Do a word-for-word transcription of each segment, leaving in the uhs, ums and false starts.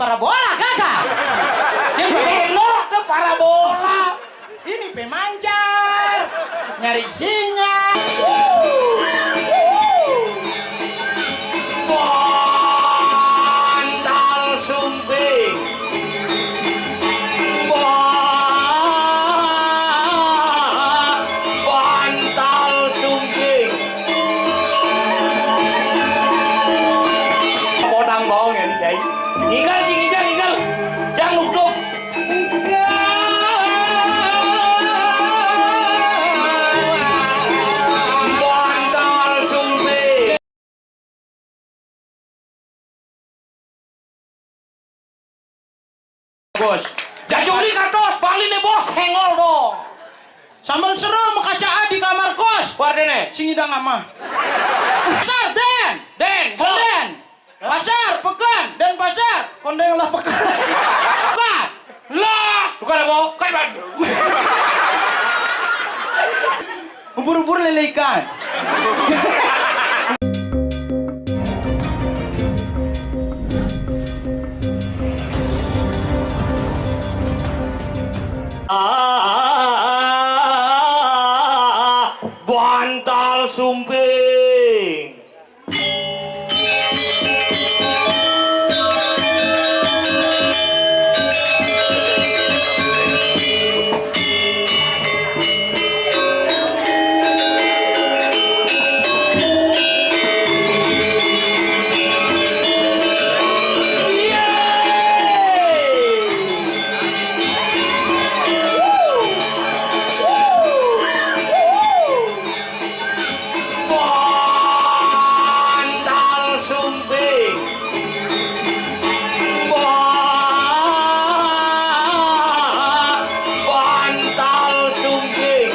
Parabola kagak? Yang sendok tuh parabola. Ini pemancar. Nyari sinyal. Bantal sumping. Ba-, bantal sumping. Potang bawang ya, nih, Cai. Ngigal, Cing, ngigal, ngigal. Jang lukduk. Bantal sumping. Bos. Jajuli katos, balik nih, Bos, senggol dong. Sambal serum kaca di kamar kos. Wah, deh, nih. Sing idang ama. Sarden. Den, Den. Pasar, pekan, Denpasar, kondeng lah pekan. Pekan. Lah, bukan apa? Kan ubur-ubur lele ikan. Ah, bantal sumping. Bantal sumping. Ba-, bantal sumping.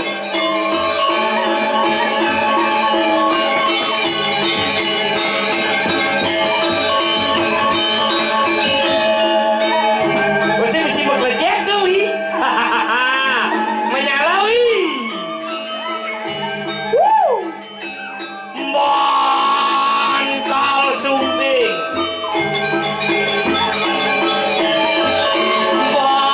Mesti, mesti bekerja tuh, wi. Menyala, wi. Wuh. Bantal sumping. Ba-,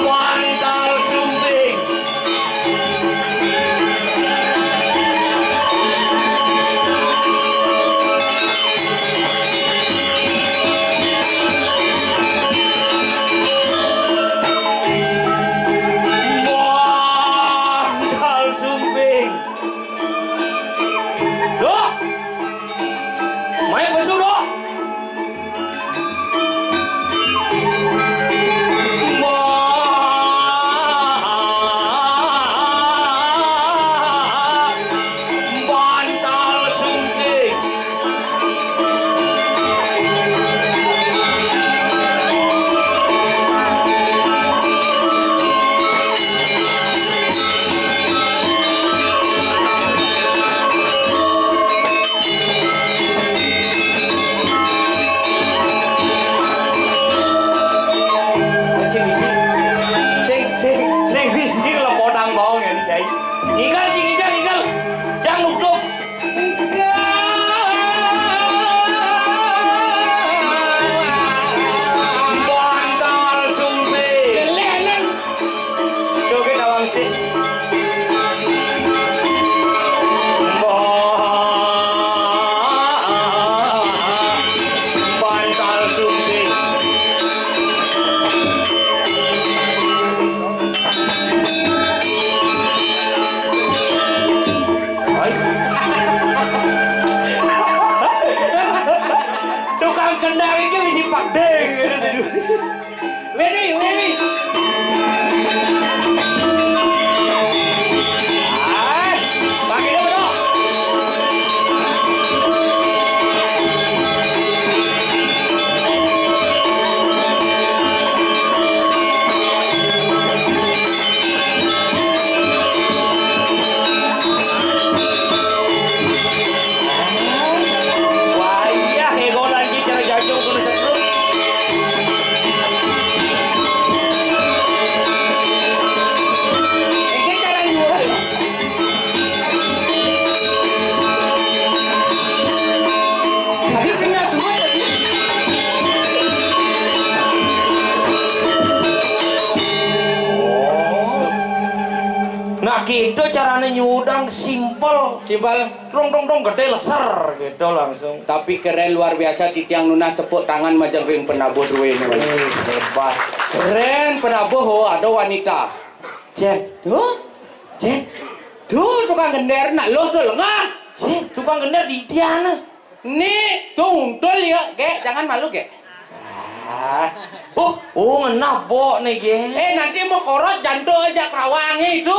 bantal sumping. Bantal sumping. Doh. Main pesu, doh. Bantal sumping. Sing, sing, sing, sing, sing, lepotang bawang ya, nih, Cai. Ngigal, Cing, ngigal, ngigal. Jang lukduk. Bantal sumping. Joget awang sih. Bantal sumping. Tukang kendang iki wis pakdeng. Wéni, wéni. Ah, pakai dulu, dong. Wayah égolan iki cara jancuk kudu setruk. Itu carane nyudang, simpel. Simpel. Dong, dong, dong, gede leser gitu langsung. Tapi keren luar biasa, titiang nunas tepuk tangan majeng ring penabuh duwe ini. Eh, hebat. Keren penabuh, oh, ada wanita. Jen, tuh, Jen, tuh tukang gender nak lo tuh lengah. Jen, tukang gender di Diana. Nih, tuh untul ya, Gek, jangan malu, Gek. Ah. Oh, oh, ngenah bok nih, Gek. Eh, nanti mau korot jantung aja kerawangnya itu.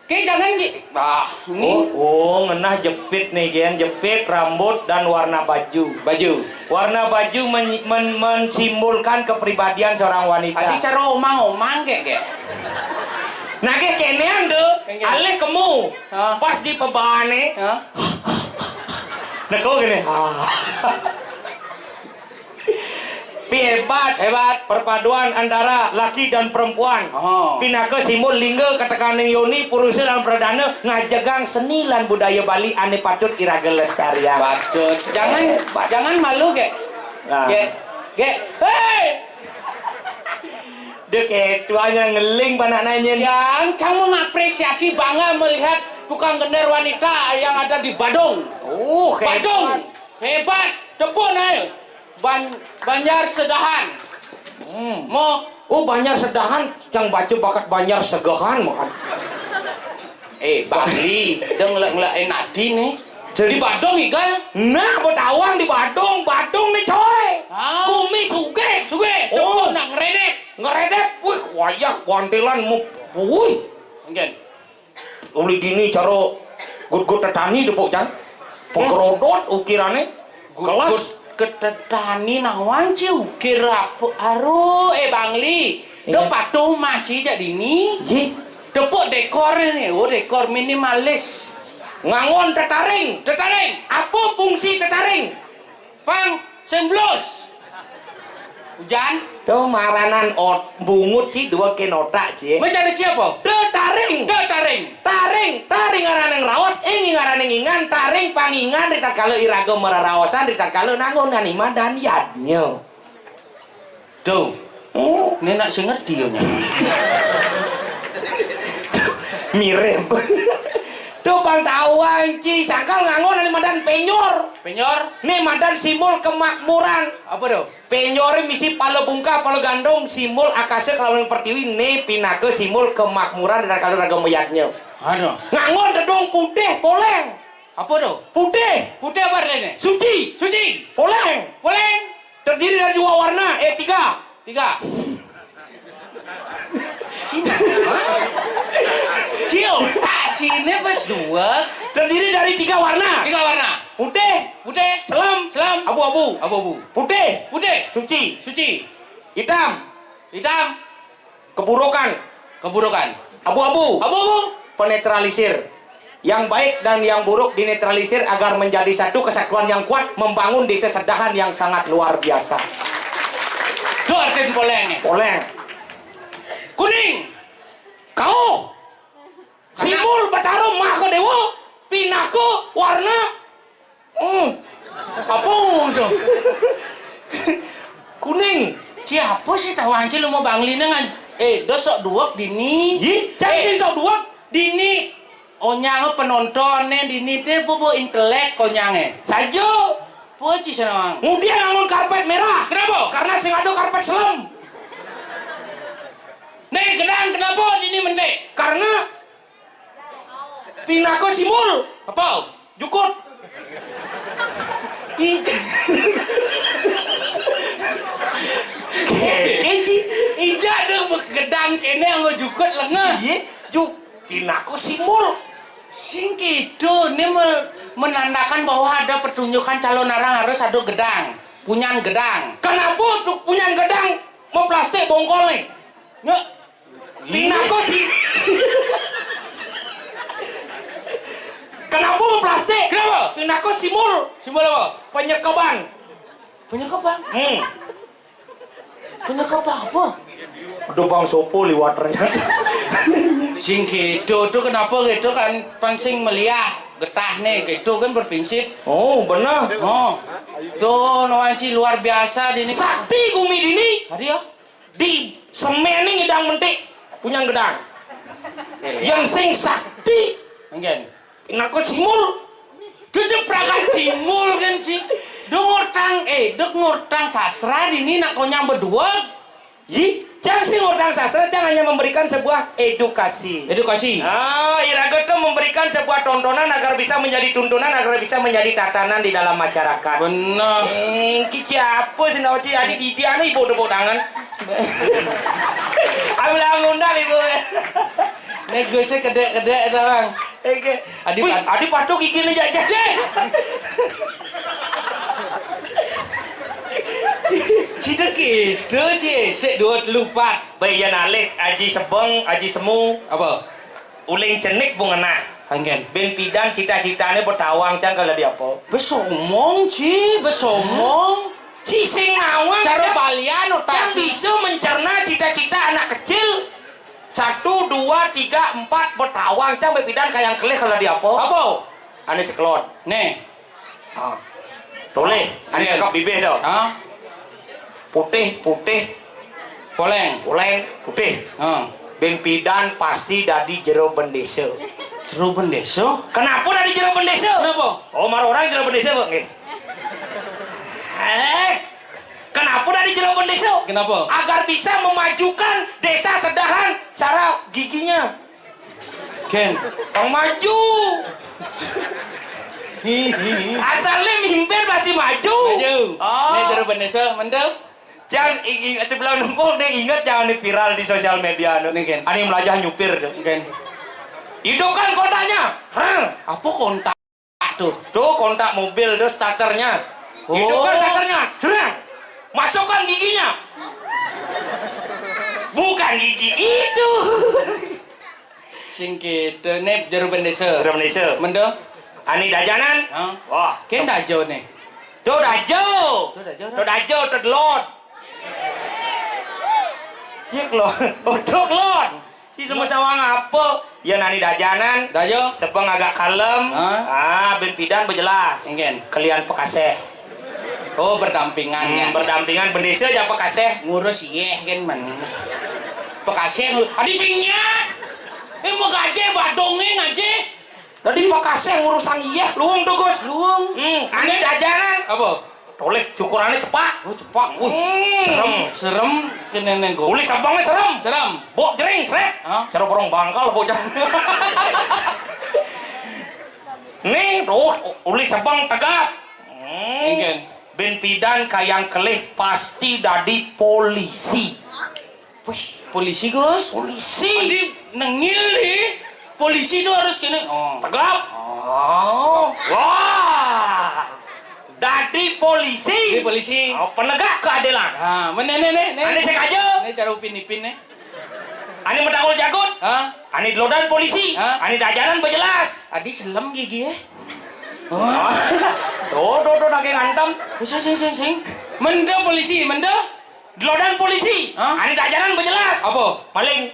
Gek, jangan, Gek. Ah, ini. Oh, oh, ngenah jepit nih, Gen. Jepit, rambut, dan warna baju. Baju. Warna baju men- men- mensimbolkan kepribadian seorang wanita. Tadi cara omang-omang, Gek, Gek. Nah, Gek, kenean tuh, Gek. Alih kemu. Hah? Pas di pebane. Hah? Nah, kok gini. Ah. Pi hebat, hebat perpaduan antara laki dan perempuan. Oh. Pinaka simbol lingga katekaning yoni, purusa lan pradana, ngajegang seni lan budaya Bali ane patut iraga lestariang. Patut. Jangan, hebat. Jangan malu, Gek. Nah. Gek, Gek. Hei! Dek, eh, tuanya ngeling panak nanya. Yang cang mengapresiasi, bangga melihat tukang gender wanita yang ada di Badung. Oh, hebat. Badung. Hebat. Tepuk naik. Ban- Banjar Sedahan. Hmm. Mo. Oh, Banjar Sedahan, yang baca bakat Banjar Segahan, makan. Eh, Bali, dia ngelak-ngelak enadi nih. Jadi di Badung, Igal? Nah, Betawang di Badung, Badung nih, coy. Ah. Bumi suge. Suge, oh. Tepuk nak ngeredek. Ngeredek, wih, wayah, gantilan, mu, wih. Mungkin. Uli dini cara gut-gut tetani tepuk, Jan. Penggerodot ukirane. Kelas. Gut-gut ke tetani nawan ci ukir apa? Aru, eh, Bangli. Iya. Do patuh maci jak dini. Yih. Tepuk dekor ini, oh, dekor minimalis. Ngangon tetaring. Tetaring. Apa fungsi tetaring? Pang, sing blus. Ujan. Tuh maranan ot bungut ci dua kenotak ci. Wis ada siapa? Tuh taring. Tuh taring. Taring, taring ngaraning raos, ing ngaraning ingan, taring pangingan ritatkala iraga mararaosan, ritatkala nangun nganimadan yadnya. Tuh. Oh. Nenek sing ngerti ya, Nyak. Mirip. Tuh bang tawang ci sangkal ngangon nganimadan penyor. Penyor. Nih madan simbol kemakmuran. Apa tuh? Penyore misi pala bungkah, pala gandum, simbol akasa kalawan pertiwi, ne pinaka simbol kemakmuran dan kalau raga mayadnya. Aduh. Ngangon tedung putih, poleng. Apa tuh? Putih. Putih apa artinya? Suci. Suci. Poleng. Poleng. Terdiri dari dua warna, eh, tiga. Tiga. Cina. Cio, tak Cina pas dua. Terdiri dari tiga warna. Tiga warna. Putih. Putih. Selem. Selem. Abu-abu. Abu-abu. Putih. Putih. Suci. Suci. Hitam. Hitam. Keburukan. Keburukan. Abu-abu. Abu-abu. Penetralisir. Yang baik dan yang buruk dinetralisir agar menjadi satu kesatuan yang kuat, membangun desa Sedahan yang sangat luar biasa. Itu arti poleng. Poleng. Kuning. Kau. Simbol Betara Maha Dewa, pinaka warna, hmm, apa itu? Kuning. Siapa sih tahu anci lu mau bangli dengan, eh, do sok duwek dini. Yih, jangan eh, sih sok duwek. Dini onyang penontonnya dini teh bobo intelek onyangnya. Saja. Puji senang. Kemudian ngangon karpet merah. Kenapa? Karena sing ada karpet selem. Nih, gedang kenapa dini mendek? Karena pinaka simbol. Apa? Jukut. Ija. Iji, ija ada gedang kene anggo jukut lengah. Iya, juk pinaka simbol. Sing gitu, ini me- menandakan bahwa ada pertunjukan calon arang harus ada gedang, punyan gedang. Kenapa tuh punyan gedang mau plastik bongkol nih? Nggak. Pinaka si- Kenapa plastik? Kenapa? Pinaka simbol. Simbol apa? Penyekeban. Penyekeban? Hmm. Penyekeban apa? Aduh bang sopo liwat ternyata. Sing gitu tuh kenapa gitu kan pangsing meliah getah nih gitu kan berprinsip. Oh benar. Oh. Tuh nuanci luar biasa di ini. Sakti gumi dini. Tadi ya. Di semeni ngidang mentik punya gedang. Yang sing sakti. Nggih. Nak kok simul? Kejeprakan simul kan, Ci. Duk ngortang, eh, duk ngortang sastra dini nak konyang berdua. Yi, cang sing ngortang sastra, cang hanya memberikan sebuah edukasi. Edukasi. Ah, iraga tuh memberikan sebuah tontonan agar bisa menjadi tuntunan, agar bisa menjadi tatanan di dalam masyarakat. Benar. Eh, ki siapa sih, Naoci? Adi Didi, anu ibu tepuk tangan. Ambil ngundang ibu. Nek gue sih kedek-kedek itu, Bang. Oke. Adi Wih, pat- Adi patuh gigi nih, Jack, Jack. Cih. Cidek itu, Cih. Sik dua telu pat. Baik, ya nalih, Aji Sebeng, Aji Semu. Apa? Uling cenik bungenah. Anggen. Bin pidan cita-citane betawang cang kalau di apa? Besomong, Cih, besomong. Ci sing ngawang, cara Cang. Balian otak, Cang Cih. Bisa mencerna cita-cita anak kecil. Satu, dua, tiga, empat, betawang, Cang, bepidan kayang kelih kalau di apa? Apa? Ane sekelon. Nih. Ah. Toleh, ane Iya. Kakak bibih dah. Hah? Putih, putih. Poleng. Poleng, putih. Heeh. Bing pidan pasti dadi jero bendesa. Jero bendesa? Kenapa dadi jero bendesa? Kenapa? Oh, mar orang jero bendesa, Bu, nggih. Eh, kenapa dadi jero bendesa? Kenapa? Agar bisa memajukan desa Sedahan cara giginya. Ken. Pang maju. Asal le mimpin pasti maju. Maju. Oh. Nek jero bendesa, mendem. Jangan i- i- sebelum nempuk nih ingat jangan viral di sosial media anu. Nih, Ken. Ani melajah nyupir tuh. Ken. Hidupkan kontaknya. Hrr. Apa kontak tuh? Tuh kontak mobil tuh starternya. Oh. Hidupkan starternya. Hrr. Masukkan giginya. Bukan gigi itu. Sing gitu, nih jero bendesa. Jero bendesa. Mendo? Ani dajanan? Hah? Wah, Ken dajo nih. Tuh dajo. Tuh dajo, Tuh dajo, tuh delot. Cik lo. Oh, tuh delot. Si semua sawang apa? Ya nani dajanan. Dajo. Sebeng agak kalem. Hah? Ah, bin pidan bejelas. Ingen. Kelian pekaseh. Oh, berdampingan Hmm, ya. Berdampingan bendesa aja pekaseh. Ngurus yeh kan man. Pekaseh ngurus. Adi sing nyat. Eh, mau gaje badonge ngaje. Tadi pekaseh ngurusan yeh luung tuh, Gus. Luung. Hmm, ani dajanan. Apa? Toleh cukurannya cepak. Oh, cepak. Wih, Hmm. Serem, serem kene nih gua. Uli sabangnya serem. Serem. Bok jering, sret. Hah? Cara borong bangkal bocah. Nih, tuh, uli sabang tegap. Hmm. Ingen. Bin pidan kayang kelih pasti dadi polisi. Wih, polisi, Gus. Polisi. Tadi nengil nih. Polisi itu harus kene. Oh. Tegap. Oh. Wah. Dadi polisi. Dadi polisi. Oh, penegak keadilan. Nah, men nih nih nih. Ane sing aja. Ini cara Upin Ipin nih. Ane medangol jagut. Hah? Ane delodan polisi. Hah? Ane dajanan bejelas. Adi selem gigi ya. Tuh, tuh, tuh, nake ngantem. Sing, sing, sing, sing. Mendo polisi, mendo. Delodan polisi. Hah? Ane dajanan bejelas. Apa? Maling.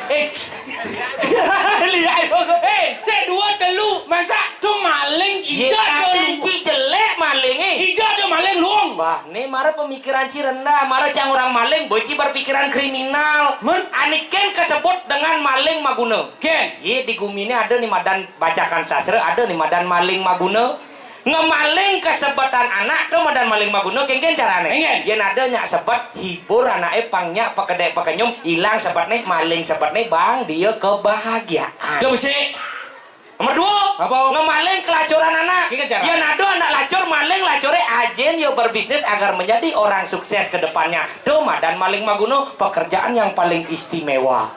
Eh. Lihat. Eh, sik dua telu, masa tuh maling Ye, ijo tuh. Ci jelek maling eh. Ijo tuh maling luung. Wah, nih mara pemikiran ci rendah, mara cang orang maling, boy ci berpikiran kriminal. Men? Aniken kesebut dengan maling maguna. Ken. Ye di gumi ini ada nih madan bacakan sastra, ada nih madan maling maguna. Ngemaling kesebetan anak tuh madan maling maguna kengken carane. Ingen. Yen ada nyak sebet hibur anake pang nyak pekedek pekenyum ilang sebetne maling sebetne bang dia kebahagiaan. Tuh besi. Nomor dua, Apa? Ngemaling kelacuran anak. Iya, cara. Yen ada anak lacur maling lacore ajen yo berbisnis agar menjadi orang sukses ke depannya. Tuh madan maling maguna pekerjaan yang paling istimewa.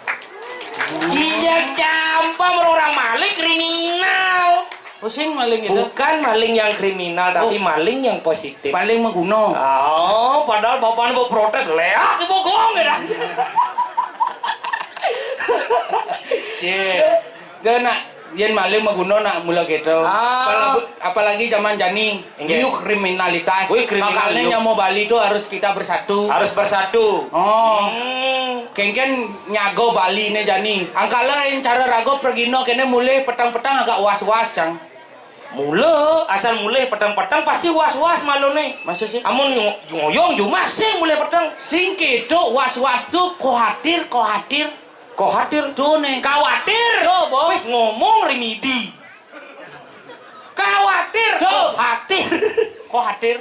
Iya campa orang maling kriminal. Pusing maling itu. Bukan maling yang kriminal, tapi Oh. Maling yang positif. Paling maguna. Oh, padahal bapaknya mau protes, leak, mau gong ya dah. Cie. Dia nak, yen maling maguna nak mula gitu. Ah. Apalagi, apalagi zaman jani, Inggih. New kriminalitas. Wih, kriminal, Makanya new. Yang mau Bali itu harus kita bersatu. Harus bersatu. Oh. Hmm. Kengken nyago Bali ne jani. Angkala yang cara rago pergino kene mulih petang-petang agak was-was, Cang. Mula, asal mulih petang-petang pasti was-was malone. Maksudnya? Amun ngo- ngoyong jumah sing mulih petang. Sing kedo was-was tu khawatir, khawatir. Khawatir. Tuh, nih. Khawatir. Tuh, Bos. Wih, ngomong rimidi. Khawatir. Tuh. Khawatir. Khawatir.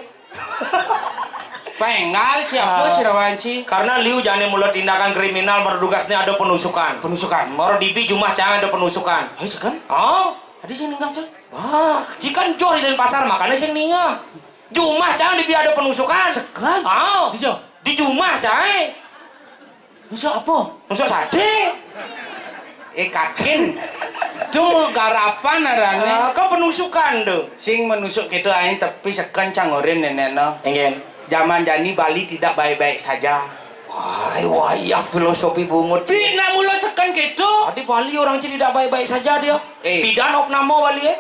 Penggal, siapa Ah. si Rawanci? Karena liu jani mula tindakan kriminal, mara dugasné ada penusukan. Penusukan. Mara dibi jumah cang ada penusukan. Ayo, sekan. Oh. Adi sing ninggal, Cang. Wah, jikan joh di Denpasar, makanya sing ninggal. Jumah cang dibi ada penusukan. Sekan? Ah. Di jo? Di jumah, cang. Nusuk apa? Nusuk sadé. Eh, kakin. Itu mau garapan arané. Ah, kok penusukan tuh? Sing menusuk gitu aing tapi sekan cang orin nénéno. Enggak. Zaman jani Bali tidak baik-baik saja. Wah, wayah filosofi bungut. Pina mula sekan gitu. Tadi Bali orang sih tidak baik-baik saja dia. Eh. Pidan opnamo Bali ya?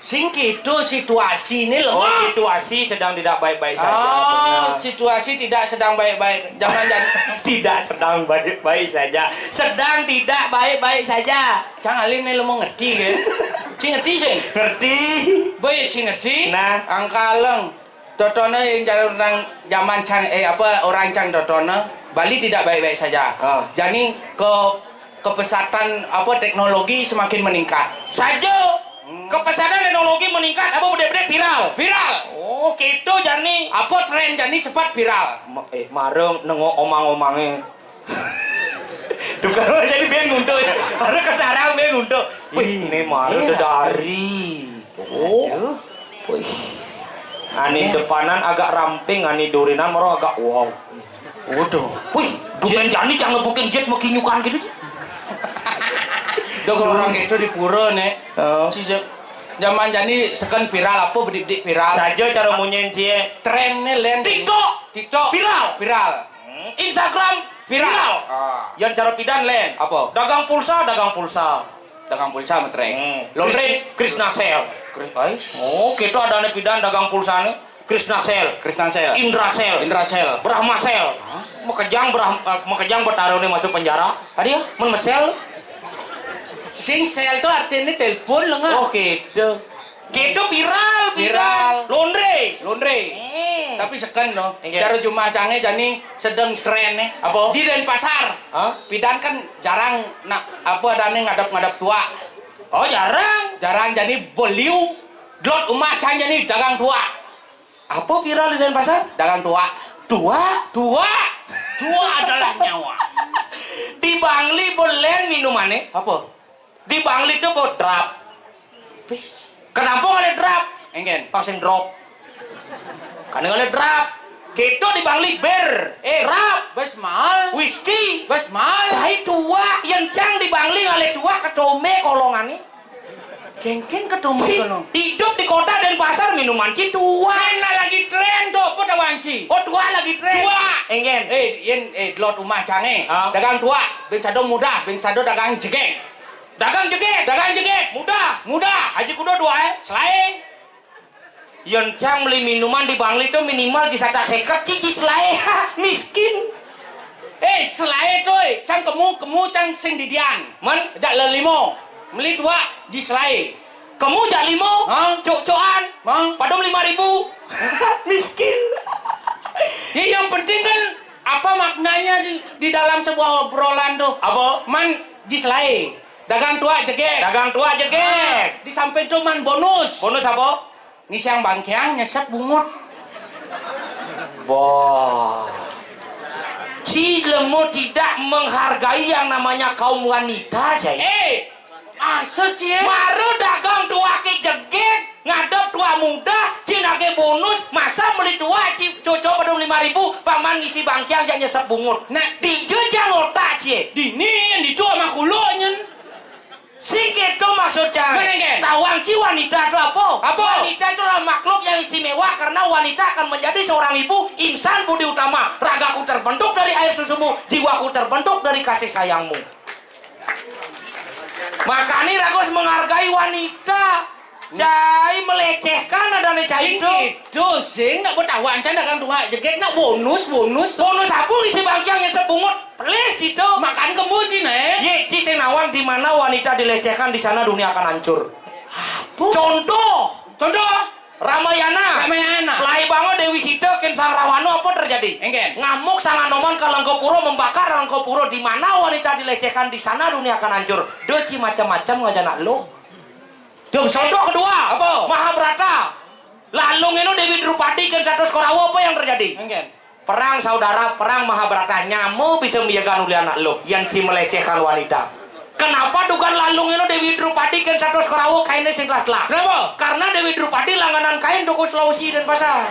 Sing gitu situasi ini loh. Oh, situasi sedang tidak baik-baik saja. Oh, benar. Situasi tidak sedang baik-baik. Jangan, jangan. Tidak sedang baik-baik saja. Sedang tidak baik-baik saja. Cang Alin nih lo mau ngerti kan? Cing ngerti sih. Ngerti. Boy, cing ngerti. Nah. Angkaleng. Totona yang cara orang zaman cang, eh, apa, orang cang totona, Bali tidak baik-baik saja. Ah. Jadi ke kepesatan apa teknologi semakin meningkat. Saja. Hmm. Kepesatan teknologi meningkat, apa bedé-bedé viral? Viral. Oh, gitu jani. Apa tren jani cepat viral? Ma- eh, marung nengok omang-omangnya. Tukar jadi bingung tuh. Ada kesarang bingung tuh. Wih, ini marung dari. Oh. Wih. Ani depanan agak ramping, ani durinan maro agak wow. Waduh. Wih, dumen jani jangan bukin jet mekinyukan gitu. Dok orang itu di pura nih. Oh. Si ja- zaman jani sekan viral apa bedik-bedik viral. Saja cara munyin cie. Tren nih Len. TikTok. TikTok. Viral. Viral. Hmm, Instagram. Viral. Viral. Ah. Yang cara pidan Len. Apa? Dagang pulsa, dagang pulsa. Dagang pulsa metreng. Hmm. Laundry. Kris- Krisna Sel. Kris- ais. Oh, kita ada nih pidan dagang pulsa nih. Krisna Sel. Krisna Sel. Indra Sel. Indra Sel. Brahma Sel. Hah? Makejang Brah- eh, makejang Betara nih masuk penjara. Ada ya? Men mesel. Sing sel tuh artinya telepon lo nggak? Oh, gitu. Gitu viral, viral. Viral. Laundry. Laundry. Hmm. Tapi sekan loh. Enggak. Cara jumah cangé jani sedang tren nih. Apa? Di Denpasar. Hah? Pidan kan jarang nak apa ada nih ngadap-ngadap tua. Oh, jarang. Jarang jadi beliau dlot umah cang jadi dagang tua. Apa viral di Denpasar? Dagang tua. Tua? Tua. Tua adalah nyawa. Di Bangli boleh minumannya? Apa? Di Bangli tuh mau drop. Kenapa ngalih drop? Enggak. Vaksin drop. Kan ngalih drop. Kita di Bangli bir. Eh, drop. Bes mal. Whisky. Bes mal. Tapi tua, yang cang di Bangli ngalih tua ketombe kolongan nih. Kengkeng ketombe kolong. Hidup di kota Denpasar minuman ci tua. Mana lagi tren tuh, apa dah wanci? Oh, tua lagi tren. Tua. Enggak. Eh, yen eh dlot umah cangé. Hah? Dagang tua, bin sado mudah, bin sado dagang jegeng. Dagang jegeg. Dagang jegeg. Mudah. Mudah. Haji kuda dua eh. Selaé. Yang cang beli minuman di Bangli tuh minimal di satak seket cici selaé. Miskin. Eh, selaé tuh, eh. Cang kemu, kemu cang sing didian. Man? Jak lelimo. Beli dua di selaé. Kemu jak limo. Hah? Cok-cokan. Mang. Padahal lima ribu. Miskin. Ya, yang penting kan apa maknanya di, di dalam sebuah obrolan tuh? Apa? Man di selaé. Dagang tua jegeg. Dagang tua jegeg. Di samping tuh man bonus. Bonus apa? Ngisiang bangkiang nyesep bungut. Boh. Ci lemo tidak menghargai yang namanya kaum wanita, saya. Eh, maksud sih? Maru dagang tua ki jegeg, ngadep tua muda, ci nagih bonus, masa beli tua ci coco pada lima ribu, paman ngisi bangkiang jangan nyesep bungut. Nah, dija jang otak ci. Dini yang ditu sama kulo nyen. Sing kéto maksud cang. Tawang ci wanita itu apa? Apa? Wanita itu adalah makhluk yang istimewa karena wanita akan menjadi seorang ibu, insan budi utama. Ragaku terbentuk dari air susumu, jiwaku terbentuk dari kasih sayangmu. Makanya ragus menghargai wanita. Cai melecehkan ada nih cai itu. Itu sing nak bertawan cai dagang tua jegeg nak bonus bonus. Bonus apa ngisi bangkiang ngisi bungut? Please gitu. Makan kemu cina eh. Ye, ci sing nawang di mana wanita dilecehkan di sana dunia akan hancur. Apa? Contoh. Contoh. Ramayana. Ramayana. Lai banga Dewi Sita kén Sang Rawana, apa terjadi? Éngkén. Ngamuk Sang Anoman ka Lengkapura, membakar Lengkapura. Di mana wanita dilecehkan, di sana dunia akan hancur. Dadi macam-macam ngajak anak luh. Duh, contoh kedua, apa? Mahabharata. Lalung eno Dewi Drupadi kén satus Korawa, apa yang terjadi? Éngkén. Perang saudara, perang Mahabharata, nyama bisa miyagan uli anak luh, yén ci melecehkan wanita. Kenapa dukan lalung eno Dewi Drupadi kén satus Korawa kainé sing telah-telah? Kenapa? Karena Dewi Drupadi langganan kain toko Sulawesi Denpasar.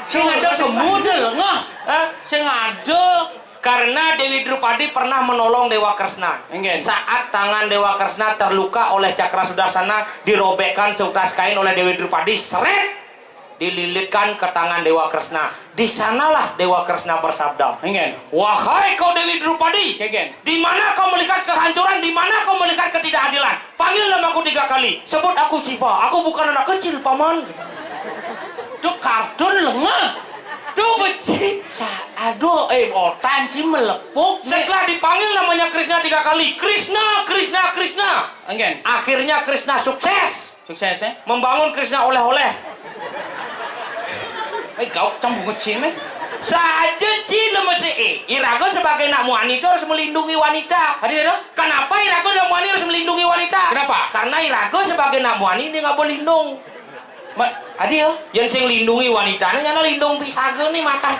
Sing ada semut lengah. Hah? Sing ada. Karena Dewi Drupadi pernah menolong Dewa Kresna. Éngkén. Saat tangan Dewa Kresna terluka oleh Cakra Sudarsana, dirobekkan seutas kain oleh Dewi Drupadi, seret, dililitkan ke tangan Dewa Kresna. Di sanalah Dewa Kresna bersabda, éngkén. Wahai kau Dewi Drupadi, éngkén. Di mana kau melihat kehancuran, di mana kau melihat ketidakadilan? Panggil namaku tiga kali. Sebut aku Siwa, aku bukan anak kecil, Paman. Duh, kartun lengah. Duh, becik. Sa-, aduh, eh, otak ci melepuk. Setelah dipanggil namanya Kresna tiga kali, Kresna, Kresna, Kresna. Éngkén. Akhirnya Kresna sukses. Sukses, eh? Membangun Kresna oleh-oleh. Eh, gauk cang bungut ci, méh. Saja ci lemes, eh. Iraga sebagai anak muani itu harus melindungi wanita. Ada ya, dong? Kenapa iraga anak muani harus melindungi wanita? Kenapa? Karena iraga sebagai anak muani ini nggak berlindung. Ma-, ada ya? Yang sing lindungi wanitanya, nyana lindung pisaga nih mata.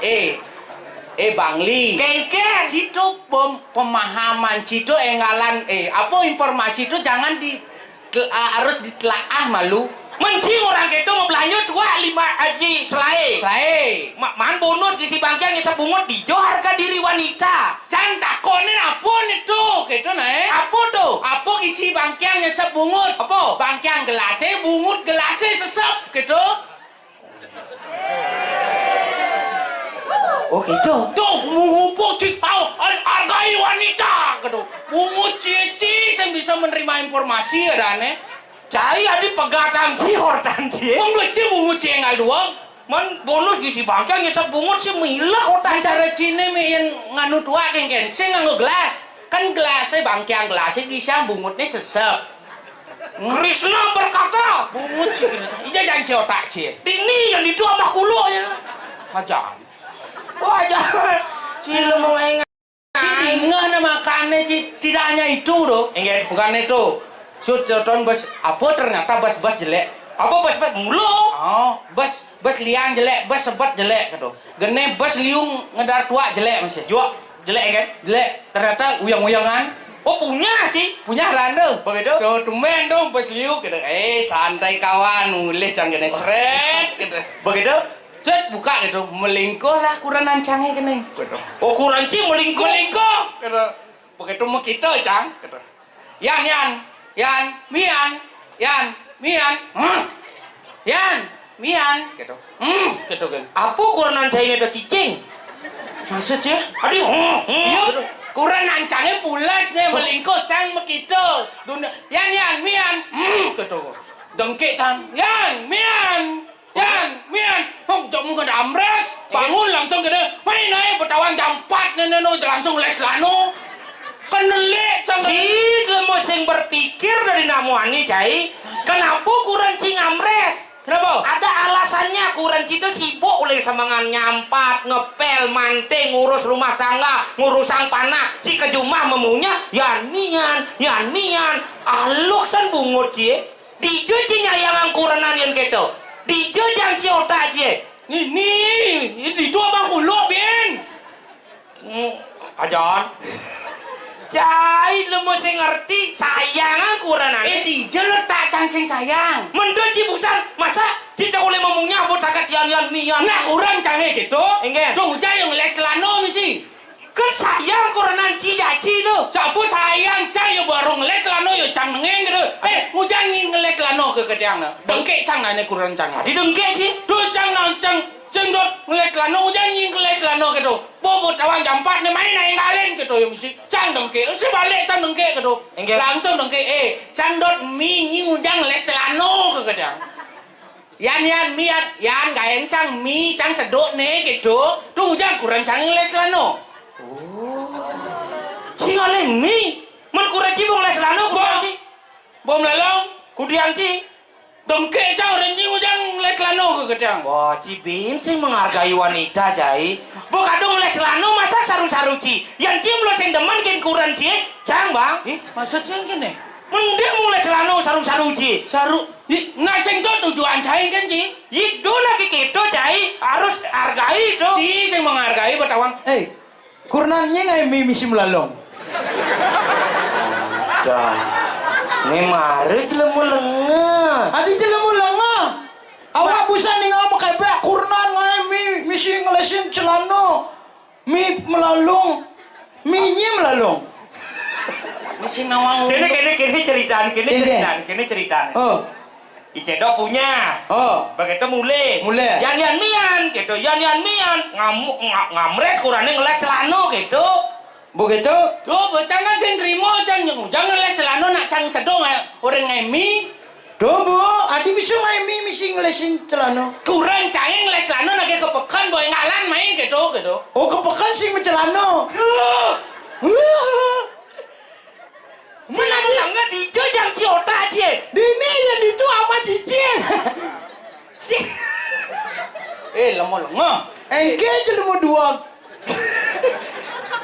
Eh, eh, Bangli. Kéngkén. Situ pem-, pemahaman situ énggalan, eh, apa informasi itu jangan di, tel-, ah, harus ditelaah malu. Mending orang itu mau belanja dua lima aji selai. Selai. Ma-, man bonus gizi bangkiang nyesep bungut, dija harga diri wanita. Cang takonin apa nih tuh, gitu nah, eh. Apa tuh? Apa gizi bangkiang nyesep bungut? Apa? Bangkiang gelasé, bungut gelasé sesep, gitu. Oh, gitu. Tuh, mumpung ci tahu, har-, hargai wanita, gitu. Bungut cici yang bisa menerima informasi ya, Dane. Cai adi pegatang ci hortan ci. Wong duit ci bungut ci énggal doang. Man bonus gizi bangkiang nyesep bungut sih milah otak. Cara ciné mi yang nganu tua kéngkén, sing nganggo gelas. Kan gelasé bangkiang gelasé gisang bungutné sesep. Kresna berkata, bungut sih. Ija jangan ci otak sih. Dini yang ditu amah kulo ya. Aja. Wah, aja. Cilem mau Ci dingeh nah makané, ci, tidak hanya itu, doh. Inggih. Bukan itu. Sut, soton bes, apa ternyata bes-bes jelék. Apa bes-bes mulu? Oh, bes, bes liang jelék, bes sebet jelék, gitu. Gené bes liu ngedar tuak jelék masih. Juak jelék, kan? Jelék, ternyata uyang-uyangan. Oh, punya sih. Punya randa. Begitu? Tuh, tumben dong bes liu, gitu. Eh, santai kawan, mulih cang gené sret, gitu. Begitu? Set, buka gitu, melingkuh lah kurenan cangé kéné. Gitu. Oh, kuren ci melingkuh. Melingkuh, gitu. Begitu mah kita, Cang, gitu. Yan, Yan, Yan, Mian, Yan, Mian, hmm. Yan, Mian, gitu. Hmm, gitu kan. Apa kurenan cangé ada cicing? Maksudnya? Aduh, hmm, hmm, iya, gitu. Kurenan cangé pulas nih, melingkuh, Cang, mah kita. Dunia, Yan, Yan, Mian, hmm, gitu. Dengkik, Cang. Yan, Mian. Yan, Mian, hong jok muka damres, bangun langsung kena, main aja bertawan jam empat nene no, langsung les lano. Kenelik, sang. Ci, lemo sing berpikir dari nak muani, cai. Kenapa kuren ci ngamres? Kenapa? Ada alasannya, kuren ci itu sibuk oleh semangan nyampat, ngepel, manting, ngurus rumah tangga, ngurusang panah, ci ke jumah memunya, yan mian, yan mian, aluk san bungut ci. Dija ci nyayangang kurenan yén kéto? Dija jang ci otak ci? Nih, nih, itu abang kuluk, Bin. Hmm, ajan. Cai lemu sing ngerti, sayangang kurenan. Eh, dija letak cang sing sayang. Mendol ci busan, masa ci tak boleh memunyah buat sakat yan yan mian. Nah, kuren cangé gitu. Enggak. Dong, ujang yang les celana misi. Kan sayang kurenan ci jaci tu. Siapa sayang cang yo baru ngeles celana yo cang nengeng gitu. Eh, ujang nyi ngeles celana ke ketiang na. Dengkek cang nanya kurenan cang. Di dengkek ci. Tu cang nang cang cang dot ngeles celana ujang nyi ngeles celana gitu. Bobo tawang jampat ne main naik ngalen gitu yo misi. Cang dengkek, si balik cang dengkek gitu. Enggak. Langsung dengkek, eh, cang dot mi nyi ujang ngeles celana ke ketiang. Yan, yan, mi, yan, yan, gaéng cang mi, cang seduk né, gitu. Tuh, ujang kuren cang ngeles celana. Oh. Ci ngalih mi. Men kuren ci bong les celana, kudiang ci. Bom lelong. Kudiang ci. Dengke cang, orang ci ngujang les lano ke gedang. Wah, ci bim sing menghargai wanita, Cai. Bo kadung les lano masa saru-saru ci. Yan ci mula sing demen kin kuren ci, cang, Bang. Ih, maksud sing kene? Mending mula les lano saru-saru ci. Saru, ih, nah sing to tujuan cai kan ci? Itu lagi gitu, Cai. Harus hargai itu. Ci sing menghargai betawang. Eh, Kurnan nye ngai mi misi melalong. Dah. Ni mare jelema lenga. Adi jelema lenga. Awak busan ningau makebek kurnan ngai mi misi ngelesin celano. Mi melalong. Mi nye melalong. Misi nawang. Kene, kene, kene ceritaan, kene ceritaan, kene ceritaan. Oh. Icedo punya. Oh. Begitu mule. Mule. Yan, yan, mian, gitu. Yan, yan, mian. Ngamu-, nga-, ngamres kurane ngeles celano, gitu. Begitu? Tuh, bocah kan sing trimo, cang nyeng ujang ngeles celano nak cang sedong, eh, orang ngemi. Tuh, Bu, adi bisa ngemi misi ngelesin celano. Kurang cai ngeles celano nak ke pekan, boy ngalan mai, gitu, gitu. Oh, ke pekan sing mencelano. Huh. Huh. Mana nangga dijo jang ciota cie. Dini ya ditu ama cicing. Si. Eh, lemo lengo. Engke aja lemo dua.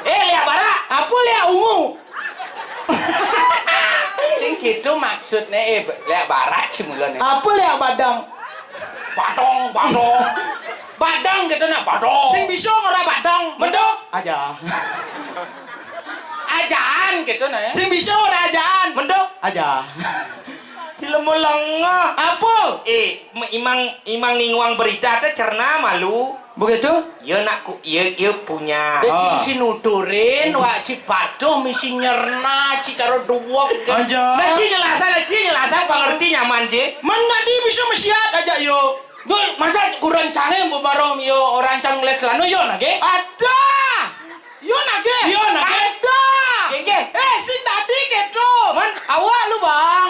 Eh, lihat bara. Apa lihat ungu? Sing gitu maksudnya, eh, lihat barat sih mulanya. Apa lihat badang? Badong, badong. Badang gitu nak, badong. Sing bisa ngora badang. Mendok. Aja. Ajaan gitu nah. Sing bisa ora ajaan. Mendok. Aja. Cilemu lengah. Apa? Eh, me-, imang, imang ninguang berita teh cerna malu. Begitu? Iya nak ku, iya, iya punya. Dia ci nuturin, wak ci patuh, misi nyerna, ci karo duwok. Aja. Nah, ci jelasan, ci jelasan, pengerti nyaman, ci. Men tadi bisa mesiat aja, yo. Dul, masa kurang canggih bu barong yo orang cang les celano yo nage? Ada. Yo nage? Yo nage? Ada. Gege. Eh, sing tadi gitu. Man, awak lu, Bang.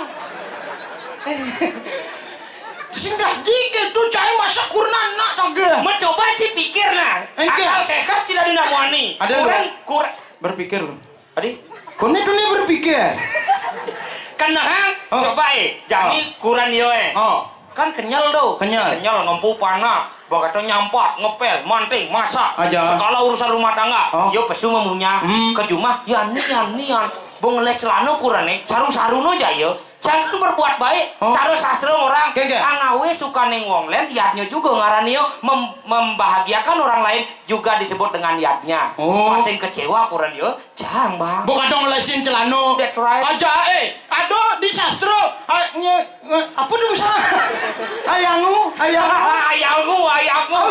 Sing tadi gitu, cai masa kurna anak nage. Mencoba ci pikir nah. Engke. Akal sehat tidak ada muani. Ada lu. Kurang, kurang. Berpikir. Adi? Kone tuh nih berpikir. Kan nah, oh. Coba eh, jami oh. Kuran yo eh. Oh. Kan kenyal tuh. Kenyal. Kenyal ngempu panak, bagato nyampat, ngepel, manting, masak. Aja. Segala urusan rumah tangga. Oh. Yo pesu memunya. Hmm. Ke jumah, ya nian, nian. Bung les celano kurane, saru-saru no ja yo. Jangan berbuat baik. Oh. Cara sastra orang. Keke. Angawe sukaning wong len, yatnya juga ngaran yo mem-, membahagiakan orang lain juga disebut dengan yatnya. Oh. Masing kecewa kuran yo. Jang, Bang. Bukan dong lesin celano. That's right. Aja, eh. Aduh, di sastra. Ah, nye, nye, apa tuh bisa? Ayangu, ayangu. Ayangu, ayangu.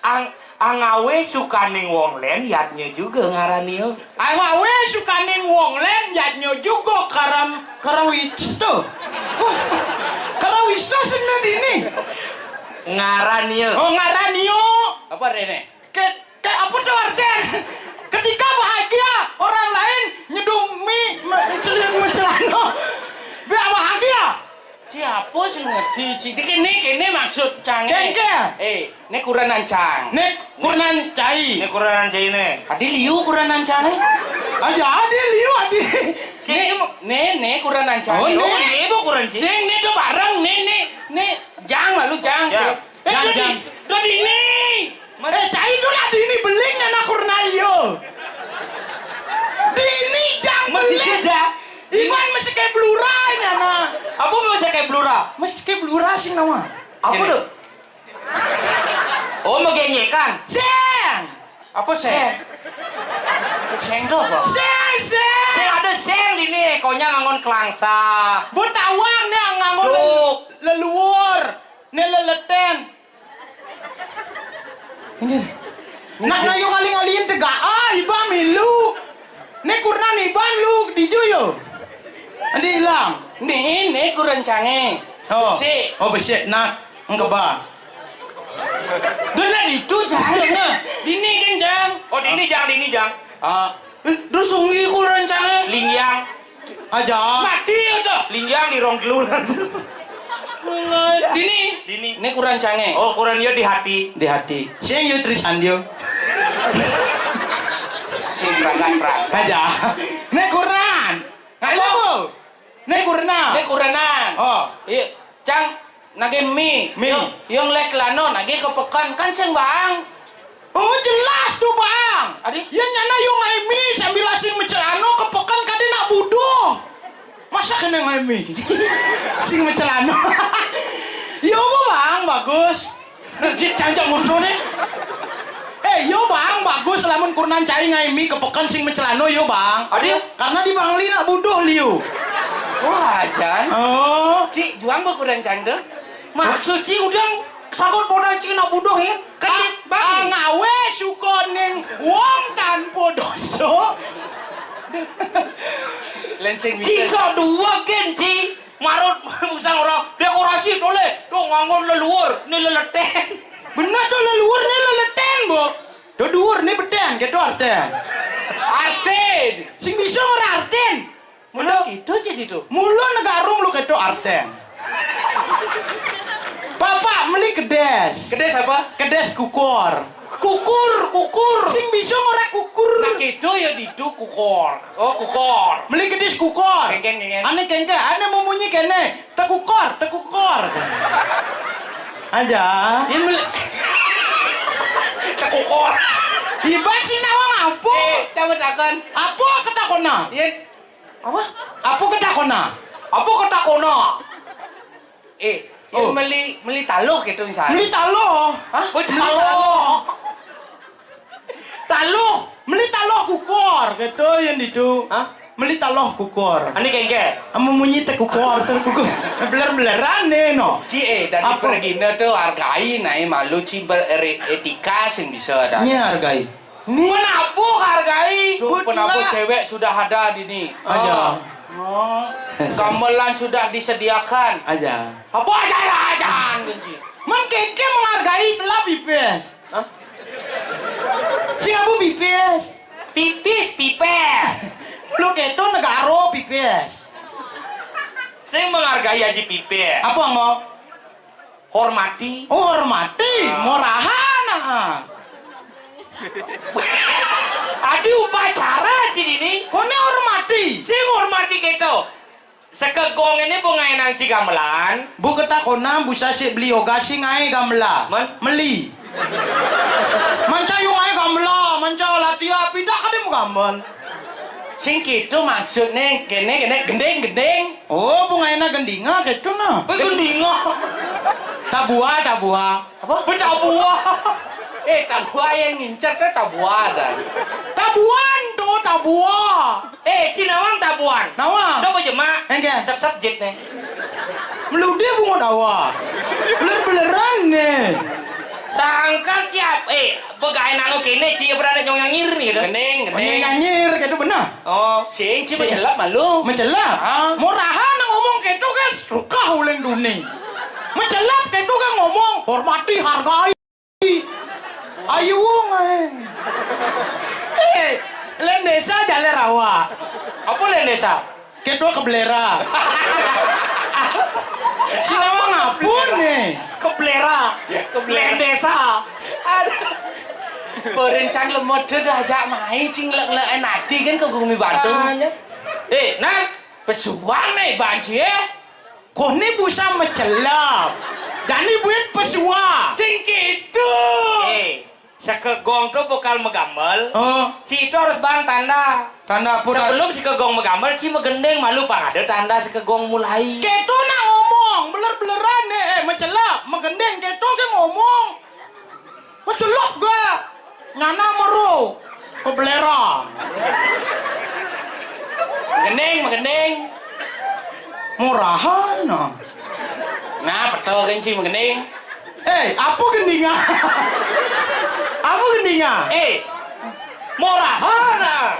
Ang, angawe sukaning wong len, yatnya juga ngarani. Angawe sukaning wong len, yatnya juga karam, karawis tuh. Karawis tuh sini dini. Ngarani. Oh, ngarani. Apa rene? Ke, ke apa tuh artian? Ketika bahagia, orang lain nyedumi me-, selin meselano. Biar bahagia. Siapa sih ngerti? Ci, ini, ini maksud cang. Cengke. Eh, ini kuranan cang. Ini kuranan cai. Ini kuranan cai ini. Adi liu kuranan cang. Aja adi liu adi. Ini, ini, ini kuranan cang. Oh, ini. Oh, ini bu kuran cai. Sing, ini tuh bareng, ini, ini, ini jang lalu jang. Ya. Eh, jang, jang. Dodi, Dodi ini. Eh, cai dulu lah, dini beling anak kurnayo. Dini jang beling. Iban masih kayak belura ini anak. Apa masih kayak belura? Masih kayak belura sih nama. Apa tuh? Oh, megenyekan. Seng. Apa seng? Seng tuh apa? Seng, seng. Seng ada seng dini, konya ngangon kelangsa. Buat tawang nih ngangon lel-, leluur. Nih leleten. Ini. Nak ngayu ngali-ngaliin tega ah, iba milu. Nih kurnan iban lu dijuyo. Andi hilang. Nih, nih kurnan cange. Oh. Besik. Oh, besik. Nak, engkeba. Dona itu cange. Dini kan, Jang. Oh, dini, Jang, dini, Jang. Ah. Eh, terus sungi kurnan cange. Lingyang. Aja. Mati udah. Linjang di rong telu langsung. Dini. Dini. Ini kurang cange. Oh, kurang dia di hati. Di hati. Sing yu trisan yu. Sing pragat prak. Aja. Ini kurang. Ayo. Ini kurang. Ini kuranan. Oh. Iya. Cang, nagih mi. Mi. Yo, yo ngeleh celano, nagih ke peken, kan sing baang. Oh, jelas to, Bang. Adi? Yo nyana yo ngaé mi sambil sing macelano ke peken kadén nak buduh. Masa kéné ngaé mi? Sing macelano. Yo, Bang, bagus. Jit, cang, cang, mundur nih. Eh, yo, Bang, bagus lamun kurenan cai ngaé mi ke peken sing macelano, yo, Bang. Adi? Karena di Bangli nak buduh liu. Wah, Jan. Oh. Ci, juang ba kurenan cang deh. Maksud ci udang sabut podang ci nak buduh ya? Kan, ah, Bang. Ah, ngawé suka ning wong tanpa dosa. Lensing. Ci bisa. Sok dua gen, ci. Marut, musang orang dekorasi toleh. Tuh nganggo leluhur, ini leleten. Bener to, leluhur né leleten, Bu. To dhuwur né bedang, kéto artén. Artén. Sing bisa ora artén. Mula kéto jadi to. Mula negara mula kéto artén. Bapak meli kedés. Kedés apa? Kedés kukur. Kukur, kukur. Sing bisa ora kukur. Nah, kéto ya ditu kukur. Oh, kukur. Meli kedés kukur. Kéngkén, kéngkén. Ané kéngkén, ané memunyi kéné. Tekukor, tekukor. Aja. Ya, meli-, tekukor. Iban sing nawang apa? Eh, coba takon. Apa ketakona? Ya. Apa? Apa ketakona? Apa ketakona? Eh, ya, oh, meli, meli taluh gitu misalnya. Meli taluh. Hah? Meli taluh. Taluh. Meli taluh kukur, gitu yang itu. Hah? Meli taluh kukur. Ani kéngkén. Amu munyi tekukur, tekukur. Beler-beleran né, no. Ci, eh, dan apa? Pergina tuh hargai, naé malu, ci, ber-, eri-, etika sing bisa ada. Iya, hargai. Nih. Penabuh hargai. Tuh, penabuh cewek sudah ada di ni. Aja. Oh. Oh. Gamelan sudah disediakan. Aja. Apa aja, aja, aja, kunci. Man kéngkén menghargai telah pipis. Hah? Sing abu pipis. Pipis, pipes. Lu kéto negara pipis. Sing menghargai aja pipis. Apa ngok? Hormati. Oh, hormati. Ah. Morahan, ah. Adi upacara ci dini. Koné hormati. Sing hormati kéto. Sekegong ini bu ngaénang ci gamelan. Bu ketakona bu sasik beli yoga sing ngaé gamelan. Man? Meli. Manca yo ngaé gamelan, manca latihan, pindah kadé mau gamelan. Sing kéto maksudné, kéné, kéné, gending, gending. Oh, bu ngaéna gendinga kéto nah. Eh, gendinga. Tabua, tabua. Apa? Tabua. Eh, tabua yang ngincer ke tabua dah. Tabuan tuh, tabua. Eh, ci nawang tabuan. Nawang. Coba jemak. Enggak. Sep-sep jit nih. Meludi bungut awak. Beler-beleran nih. Sangkal siap. Eh, pegai nanggo kéné, ci berada nyong nyangir nih, gitu. Kening, kening. Nyangir, gitu bener. Oh, sing, ci macelap malu. Macelap? Ah. Murahan ngomong gitu kan, suka uling dunia. Macelap gitu kan ngomong, hormati, hargai. Ayu wong aé. Eh, lén désa jalé rawa. Apa lén désa? Kéto kebléra. Sing nawang ngapun né? Kebléra. Kebléra. Lén désa. Aduh. Berencang lemot dah ajak main cing lek-lek enati kan ke Gumi Batu. Eh, nah, pesuang nih banci, eh. Koné busa macelap. Jani buin pesuang. Sing kéto. Eh, sekegong tuh bakal magambel. Oh. Ci itu harus bang tanda. Tanda pura. Sebelum sekegong magambel, ci magending malu pang ada tanda sekegong mulai. Kéto nak ngomong, beler-beleran né, eh, macelap, magending, kéto ké ngomong. Macelap ga? Nyana meru. Kebléra. Magending, magending. Murahan, nah. Nah, betul kan, ci, magending. Eh, apa gendinga? Apa gendinga? Eh, murahan, nah.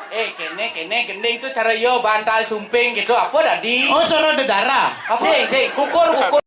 Eh, kéné, kéné, gending tuh cara yo bantal sumping gitu. Apa tadi? Oh, soro dedara. Apa? Sing, sing, kukur, kukur.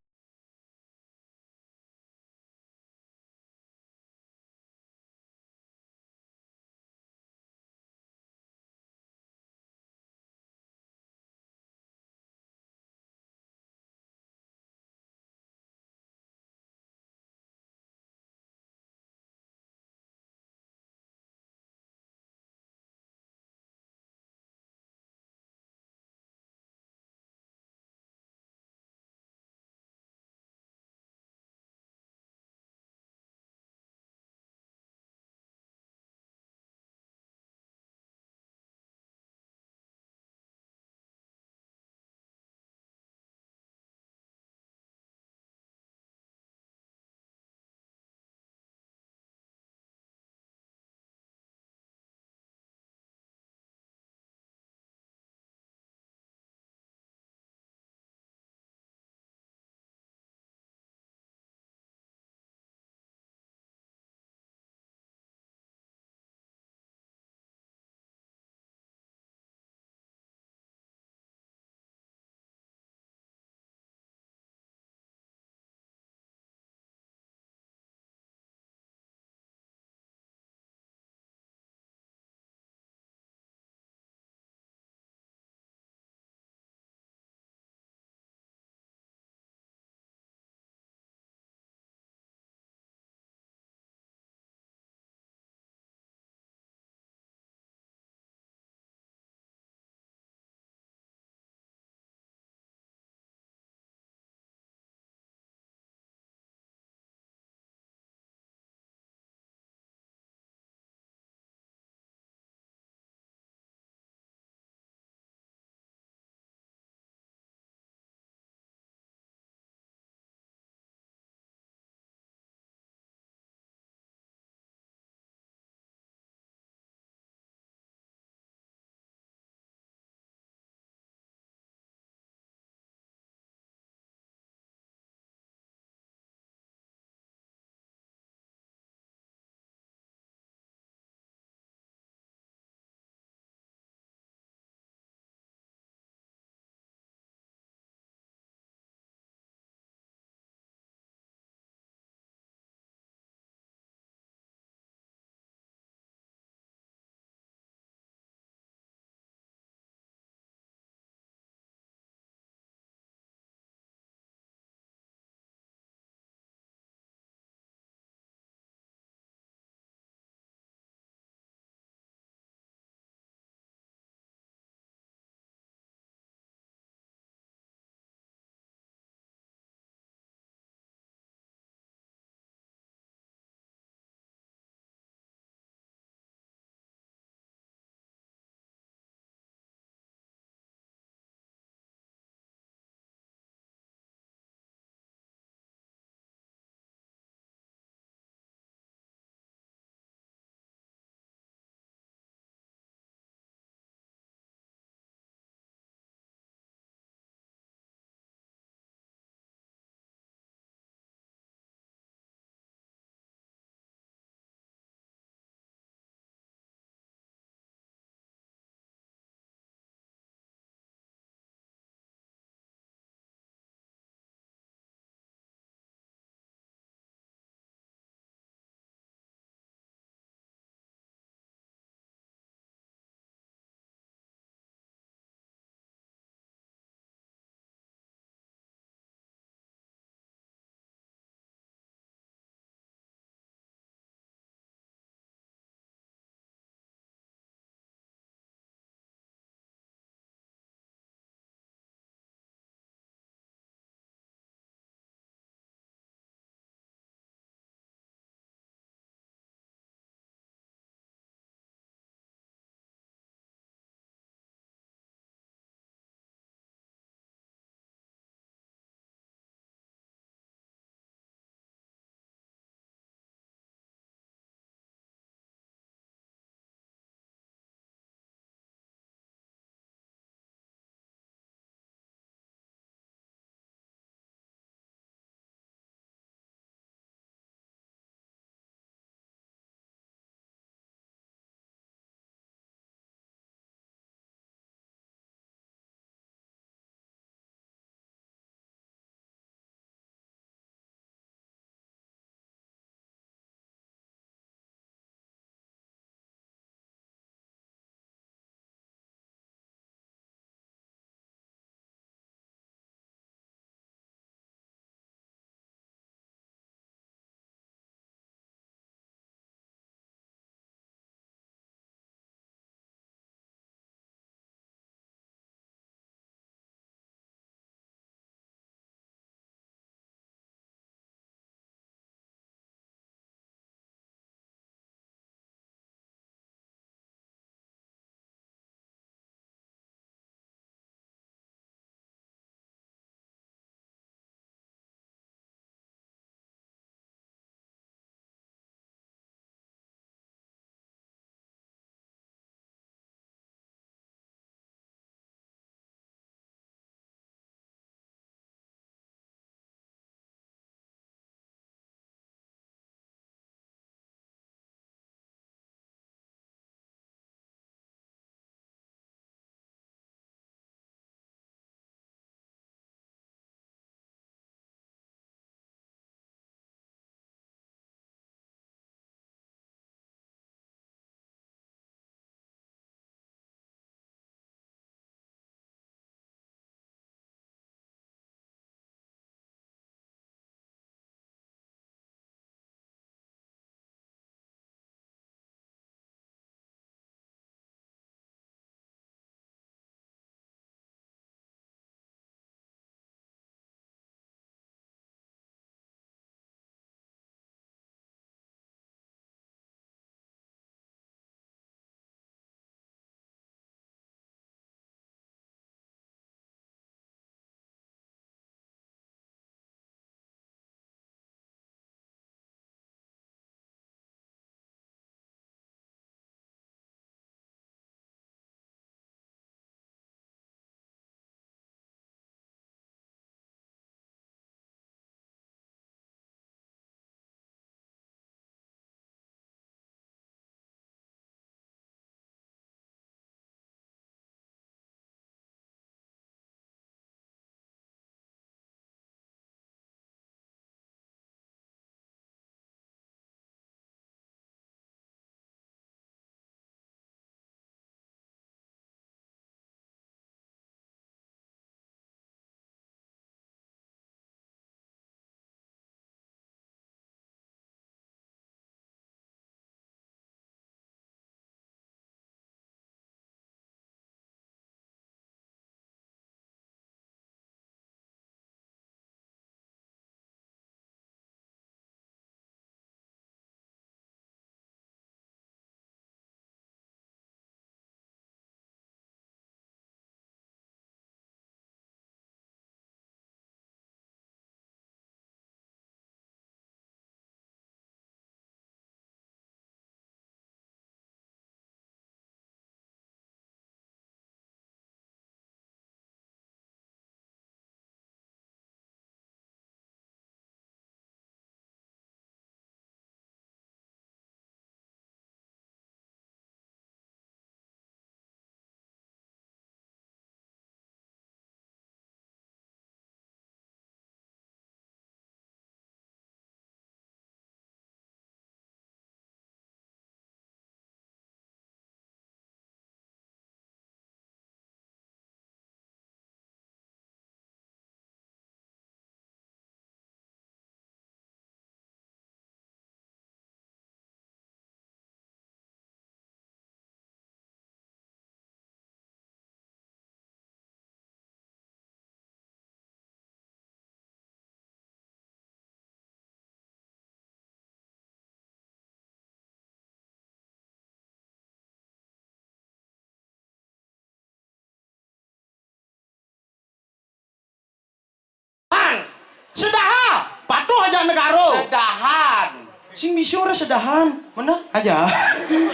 Negara. Sedahan. Sing bisa ora sedahan. Mana? Aja.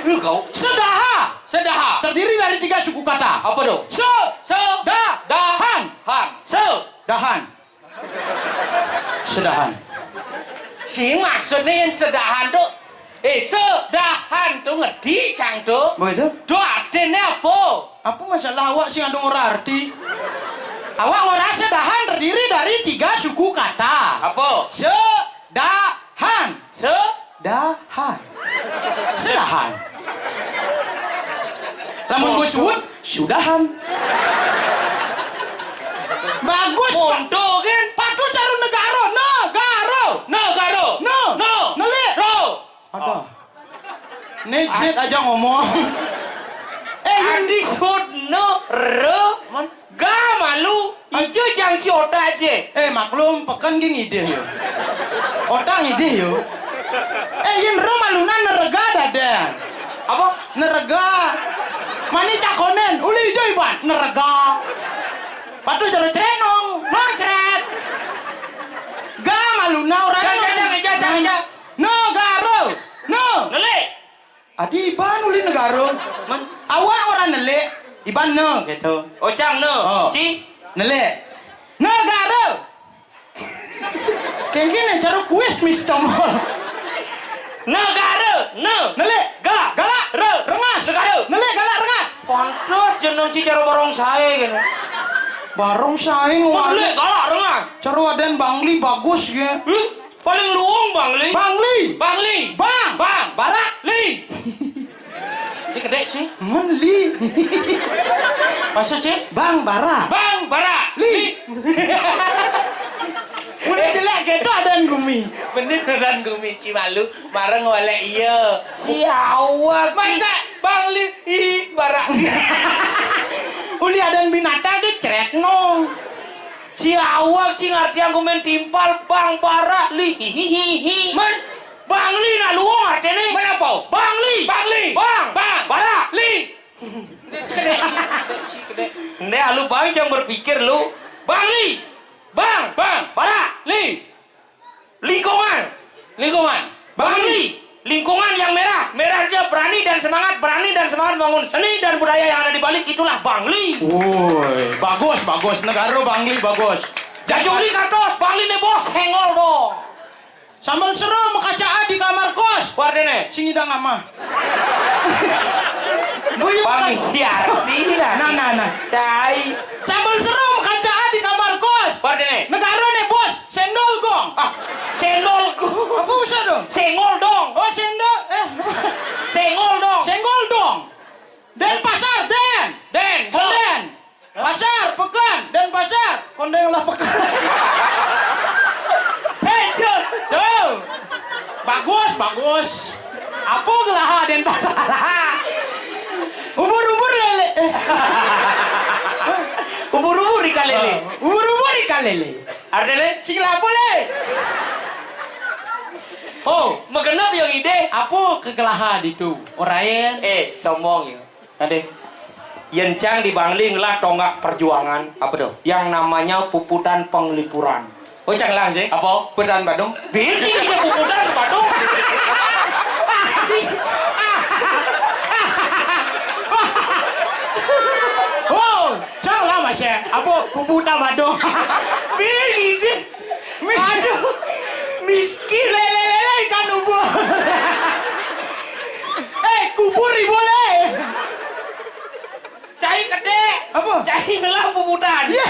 Lu kau. Sedaha. Sedaha. Terdiri dari tiga suku kata. Apa tu? Se. Se. Da. Da. Han. Han. Se. Dahan. Sedahan. Sing maksudnya yang sedahan tu. Eh, sedahan tu ngerti cang tu? Begitu? Tu artinya apa? Apa masalah awak sing ada orang arti? Awak orang sedahan terdiri dari tiga suku kata. Apa? Se. Dahan. Se. Dahan. Sedahan. Lamun bos suwun, sudahan. Bagus. Mondo kan? Padu caru negara. Negara. Negara. No. No. Nelik. Ro. Ada. Nejit aja ngomong. Eh, Andi Sudno. Ro. Ga malu, ijo jang si otak aja. Eh, maklum, peken gini deh yo. Otak ngidih yo. Eh, yen ro malunan nerega dada. Apa? Nerega. Mani takonen, uli ijo iban, nerega. Patu jero crenong, nong cret. Ga maluna orang. Jang, jang, jang, jang, jang, jang. No, garo. No. Nelik. Adi iban uli negara. Man? Awak orang nelik, iban ne gitu. Ocang ne. Oh. Ci? Nelik. Negara. Kayak gini cara kuis Mister Mall. Negara, ne. Nelik. Ga. Galak. Re. Rengas. Negara. Nelik galak rengas. Pantas jeneng ci cara barong saya gini. Barong saya ngomong. Nelik galak rengas. Cara aden Bangli bagus ya. Huh? Paling luung Bangli. Bangli. Bangli. Bang. Bang. Barak. Li. Ini kedek sih. Men li. Maksud sih? Bang Barak. Bang Barak. Li. Udah jelek gitu adan gumi. Beneran gumi ci malu. Mareng walek iya. Si awak. Masa Bangli. Ih, Barak. Uli adan binatang tuh cret no. Si awak, si ngartian gumen timpal, Bang Bara, li, hihihihi. Men, Bang Li nak luung artine. Men apa? Bang Li. Bang Li. Bang. Bang. Bara. Li. Ndek, alu bang, jangan berpikir lu. Bang Li. Bang. Bang. Bara. Li. Lingkungan. Lingkungan. Bangli. Lingkungan yang merah. Merahnya berani dan semangat. Berani dan semangat membangun seni dan budaya yang ada di Bali. Itulah Bangli. Woi, bagus, bagus. Negara Bangli bagus. Jajuli kartos, Bangli ne bos, hengol dong. Sambal serum kaca di kamar kos. Wardene. Sing idang amah. Buyung. Bang, siar, tidak. Nah, nah, nah. Cai. Sambal serum kaca di kamar kos. Wardene. Negara ne bos. Sendol gong. Ah, sendol gong. Apa usah dong? Senggol dong. Oh, sendol. Eh. Senggol dong. Senggol dong. Denpasar, Den. Den. Konden. Pasar, Pekan. Denpasar. Konden lah Pekan. Hei, Jun. Tuh. Bagus, bagus. Apa gelaha Denpasar? Ubur-ubur lele. Eh. Ubur-ubur ikan lele. Ubur-ubur ikan lele. Artine? Sing lapo, Le? Oh, magenep yo ngidih. Apa kegelahan itu? Oraen. Eh, sombong ya. Ade. Yen cang di Bangli ngelah tonggak perjuangan. Apa tuh? Yang namanya puputan penglipuran. Oh, cang lah sih. Apa? Puputan Badung. Biji dia puputan Badung. Oh, cang lah masih. Apa puputan Badung? Biji dia. Aduh, miskin. Lele, lele, ikan ubur. Eh, kubur ibu le. Cai kedek. Apa? Cai ngelah puputan. Iya.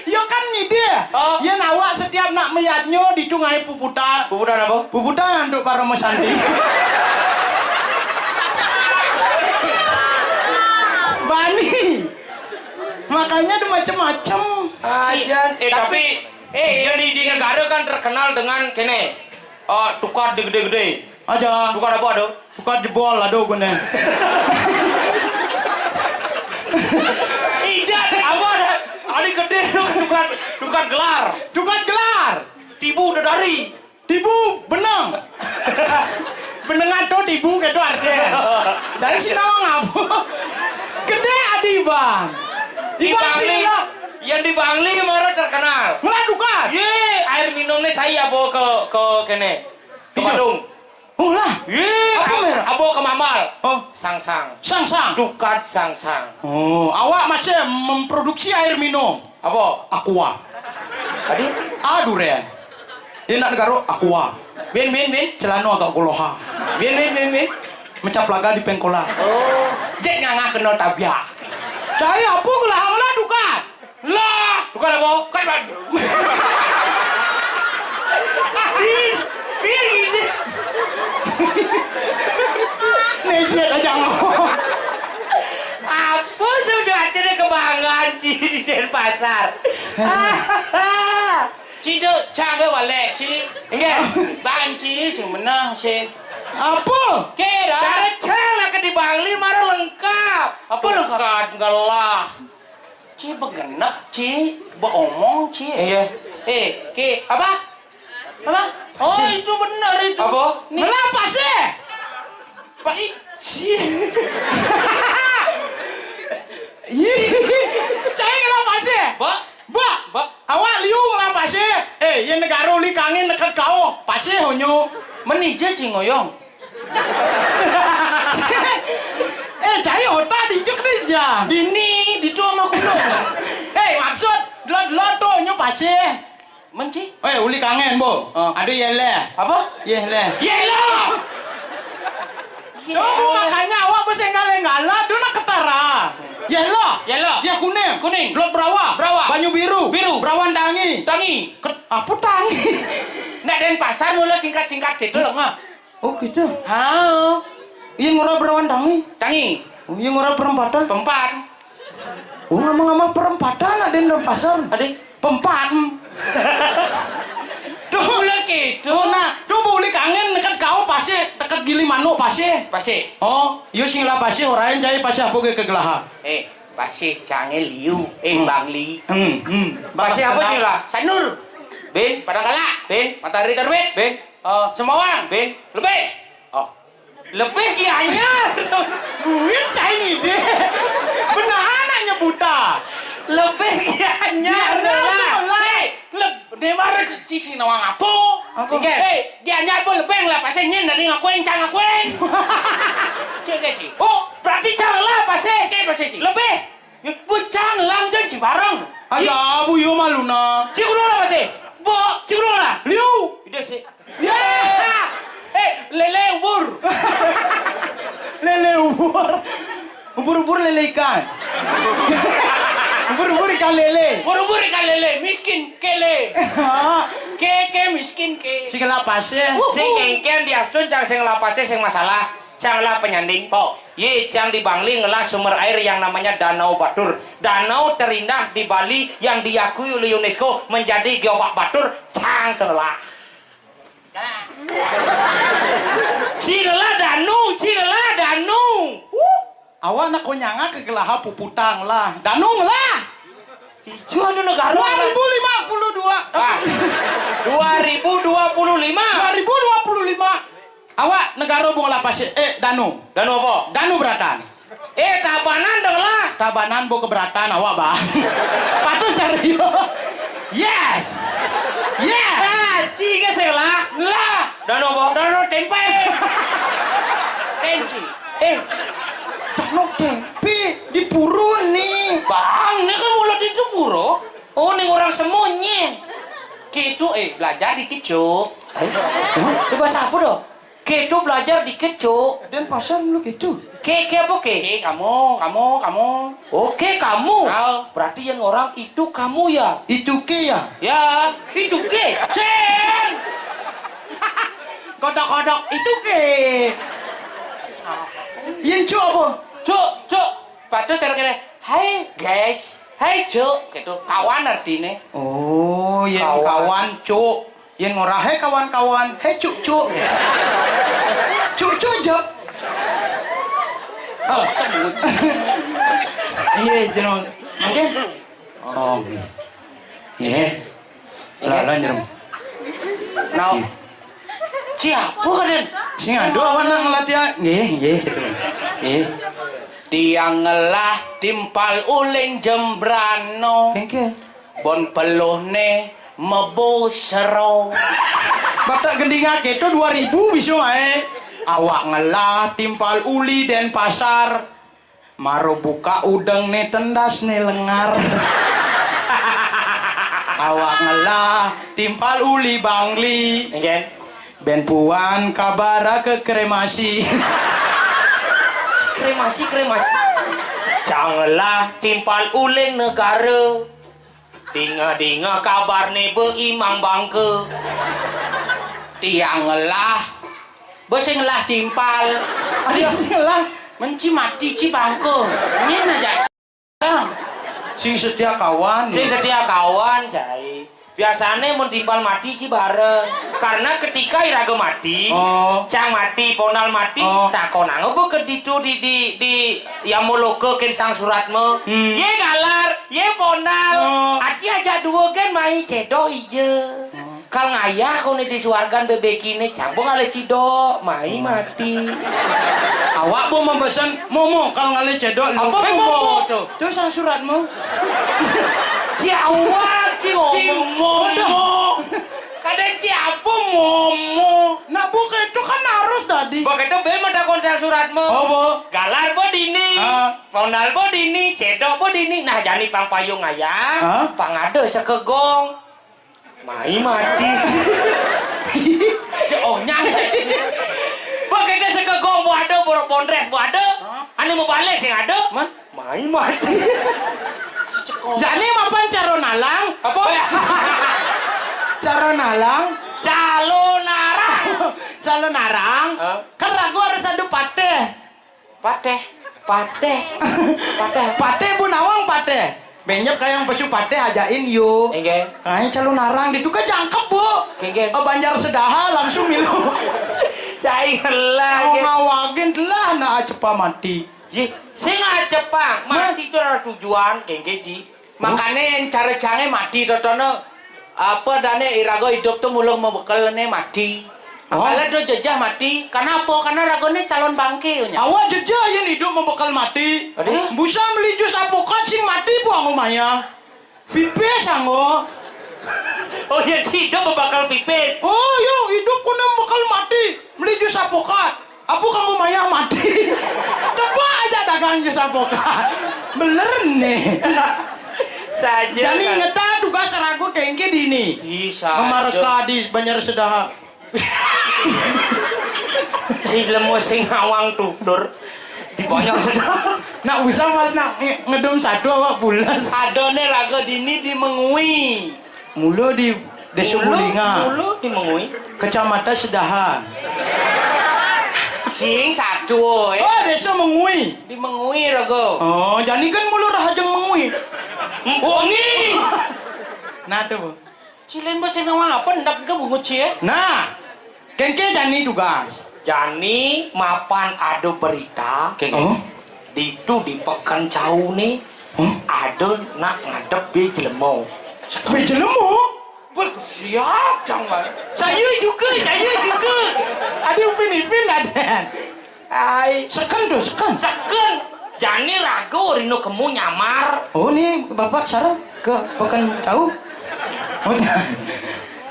Yo kan ngidih. Oh. Yen awak setiap nak meyadnyo ditungai puputan. Puputan apa? Puputan untuk para mesanti. Bani. Makanya ada macam-macam. Ajan. Eh, tapi, eh, yang di, di negara kan terkenal dengan kene. Oh, tukar di gede-gede. Aja. Tukar apa ada? Tukar jebol ada gune. Ida, apa ada? Ada gede tu tukar, tukar gelar. Tukar gelar. Tibu udah dari. Tibu benang. Benang atau tibu gitu artinya. Dari sini ngapa? Gede adi bang. Di Bangli, yang di Bangli malah terkenal. Ngelah tukar. Ye, air minumnya saya bawa ke ke kene. Ke Bandung. Oh lah. Ye, apa merek? Abo ke Mambal. Oh. Sangsang. Sangsang. Dukat Sangsang. Oh, awak masih memproduksi air minum. Apa? Aqua. Tadi? Ah, duren. Dia nak negara Aqua. Bin, bin, bin. Celana agak koloha. Bin, bin, bin, bin. Mencaplaga di pengkolan. Oh, jet ngangah kena tabiah. Cai apa gelah lah dukat? Lah, bukan apa? Kan Bandung. Bin, bin ini. Nejet aja ngomong. Apa sebenarnya kebanggaan Ci di Denpasar? Ci tu cang ke walek Ci. Enggak. Bang Ci si menang Ci. Apa? Kira. Cara cang nak ke di Bangli mara lengkap. Apa lengkap? Bukan ngelah. Ci begenep, Ci beomong, Ci. Iya. Eh, Ki, apa? Apa? Oh, itu benar itu. Apa? Nih. Ngelah pasir. Pak, Ci. Ih, cai ngelah pasir. Mbak, Mbak, Mbak. Awak liu ngelah pasir. Eh, ye negara uli kangin deket kau. Pasir honyo. Menija Ci ngoyong. Eh, cai otak dijuk deh ja. Dini, ditu sama kuno. Eh, maksud, delot-delot tu, nyu pasir. Menci? Eh, uli kangen, Bo. Oh. Ada ye leh. Apa? Ye leh. Ye lo! Tuh, makanya awak besenggala-enggala, tu nak ketara. Ye lo. Ye lo. Ye kuning. Kuning. Delot berawa. Berawa. Banyu biru. Biru. Berawan tangi. Tangi. Ket-, apa tangi? Nak Denpasar mula singkat-singkat gitu loh, ngah. Oh, gitu. Ha. Iya ngora berawan tangi. Tangi. Oh, iya ngora perempatan. Pempat. Oh, ngama-ngama perempatan ada di Denpasar. Ada. Pempat. Tuh, mula gitu. Tuh, nah, tuh boleh kangen dekat kau pasir, dekat Gili Manuk pasir. Pasir. Oh, yo sing lah pasir, orang jai pasir apa ke kegelaha. Eh, pasir canggih liu. Eh, hmm. Bangli. Hmm, hmm. Pasir apa sih lah? Sanur. Bin, Padang Kala. Bin, Matahari Terbit. Bin, Eh, Sembawang. Bin. Lebih. Oh. Lebih Gianyar. Buin cai ni deh. Benar nak nyebuta. Lebih Gianyar. Gianyar lah. Lah. Hei, leb-, dia marah ke Ci si nawang apa? Apa? Oke. Hei, Gianyar pun lebih lah pasal nyen dari ngakuin, cang ngakuin. Cek, cek, cek. Oh, berarti cang lah pasal. Oke, pasal Ci. Lebih. Bucang lang dan Cibareng. Ayah, bu yo malu na. Cikuru lah masih. Bo, cikuru lah. Liu. Ide sih. Ya. Eh, lele ubur. Lele ubur. Ubur-ubur lele ikan. Ubur-ubur ikan lele. Ubur-ubur ikan lele, miskin kele. Ke, ke miskin ke. Sing lapase. Sing kengken di astun cang sing lapase sing masalah. Cang lah penyanding. Oh. Ye, cang di Bangli ngelah sumber air yang namanya Danau Batur. Danau terindah di Bali yang diakui oleh UNESCO menjadi geobak Batur. Cang telah. Cing lah danu, cing lah danu. Awak nak konyanga ke gelaha puputang lah. Danu lah. Ijo anu negara. Dua ribu lima puluh dua. Ah. Dua ribu dua puluh lima. Dua ribu dua puluh lima. Awak negara bunga lapase, eh, danu. Danu apa? Danu beratan. Eh, Tabanan dong lah. Tabanan bu keberatan awak, bah. Patut serius. Yes. Yes. Ah, ciga sing lah. Lah. Danu apa? Danu tempe. Tenci. Eh, danu tempe di puru ni. Bang, ni kan mulut itu puru. Oh, ni orang semunyi. Kitu, eh, belajar dikit, Cuk. Eh, itu bahasa apa dah? Kitu belajar dikit, Cuk. Dan pasal lu kitu. Ke, ke apa ke? Ke, kamu, kamu, kamu. Oke, kamu. Kau. Berarti yang orang itu kamu ya? Itu ke ya? Ya, itu ke. Ceng! Kodok-kodok itu ke. Yang Cuk apa? Cuk, Cuk. Patut cara kira, "Hai, guys." Hai, Cuk, gitu. Kawan artinya. Oh, yang kawan. Kawan, Cuk. Yang ngora, "Hai, kawan-kawan." "Hai, Cuk-cuk." Cuk-cuk, Cuk. Oh. Iya, jenuh. Oke. Oh, iya. Iya. Lah, lah, jenuh. Nah, siapa, Raden? Sing ado awak nak ngelatih, ah. Nggih, nggih, gitu. Nggih. Tiang ngelah timpal uling jembrano. Nggih. Bon peluh ne Mebo sero. Batak gendingan keto dua ribu bisu mae. Awak ngelah timpal uli Denpasar. Maro buka udeng ne tendas ne lengar. Awak ngelah timpal uli Bangli. Nggih. Ben puan kabar ke kremasi. Kremasi, kremasi. Janganlah timpal uling negara. Dinga-dinga kabar ne be imang bangka. Tiang ngelah. Be sing ngelah timpal. Ada sing ngelah. Menci mati ci bangka. Nyen aja. Sing setia kawan. Sing setia kawan, cai. Biasane mun timpal mati ci bareng. Karena ketika iraga mati, oh, cang mati, ponal mati, oh, takonang apa ke ditu di, di, di Yamoloka ken Sang Suratma. Hmm. Ye galar, ye ponal. Oh. Aci aja dua gen mai cedo ija. Oh. Kal ngayah kone di suargan bebekine cang bo ngalih cidok, mai mati. Awak bo mambesen momo kal ngalih cedok lu. Apa momo? Momo tu. Tu Sang Suratma. Ci awak, ci momo. Ci momo. Kada ci apa momo. Nak buka itu kan harus tadi. Buka itu be mata kon Sang Suratma. Oh, bo. Galar bo dini. Ah. Ponal bo dini, cedok bo dini. Nah, jani pang payung ngayah. Ah. Pang ada sekegong. Mai mati. Oh, nyang. Ba kene sekegong bo ada, borok bondres bo ada. Hah? Ane mebalik sing ada. Man? Mai mati. Jani mapan caro nalang? Apa? Caro nalang? Calo narang. Calo narang? Hah? Kan ragu harus adu pateh. Pateh, pateh, pateh. Pateh Bu Nawang, pateh. Benyep kayang pesu pateh ajain yo. Enggak. Kayak calon narang ditu ke jangkep, Bu. Enggak. Oh, Banjar Sedaha langsung milu. Cai ngelah. Mau ngawagin telah nak cepa mati. Yih, sing acepang. Mati itu ada tujuan, enggak, Ji. Makane cara cange mati totono, apa dane iraga idup tu mula mabekelne mati. Oh. Kala do jejah mati, kenapa? Karena ragane calon bangke nya. Awak jejah yen idup mabekel mati. Aduh. Busa meli jus apokat sing mati buang omaya. Pipis anggo. Oh ya, si idup bakal pipis. Oh, yo idup kuna bakal mati. Meli jus apokat. Apa kamu mayah mati? Coba aja dagang jus apokat. Beler nih. Saja. Jadi kan. Ingeta tugas ragu kengke dini. Bisa. Memareka di Banjar Sedaha. Si lemo sing ngawang tutur di Banjar Sedaha. Nak usah pas nak nge-, ngedum satu awak pulas. Adone raga dini di Mengwi. Mula di Desa Mula, Bulinga. Mula di Mengwi. Kecamatan Sedahan. Sing satu, eh. Oh, Desa Mengwi. Di Mengwi, Rogo. Oh, jani kan mula Rahajeng Mengwi. Wengi. Nah, tuh, Bu. Cilin bos sing ngomong apa? Ndak ke bungut sih, eh? Nah, kengke jani tugas. Jani mapan ada berita. Kengke. Oh. Ditu di Peken Cau nih. Hah? Ada nak ngadep be jelema. Be jelema? Wah, siap, jangan. Saya suka, saya suka. Ada Upin Ipin ada. Ai. Seken tu, seken. Seken. Jani ragu rino kemu nyamar. Oh, ni Bapak sareng ke Peken Cau? Oh,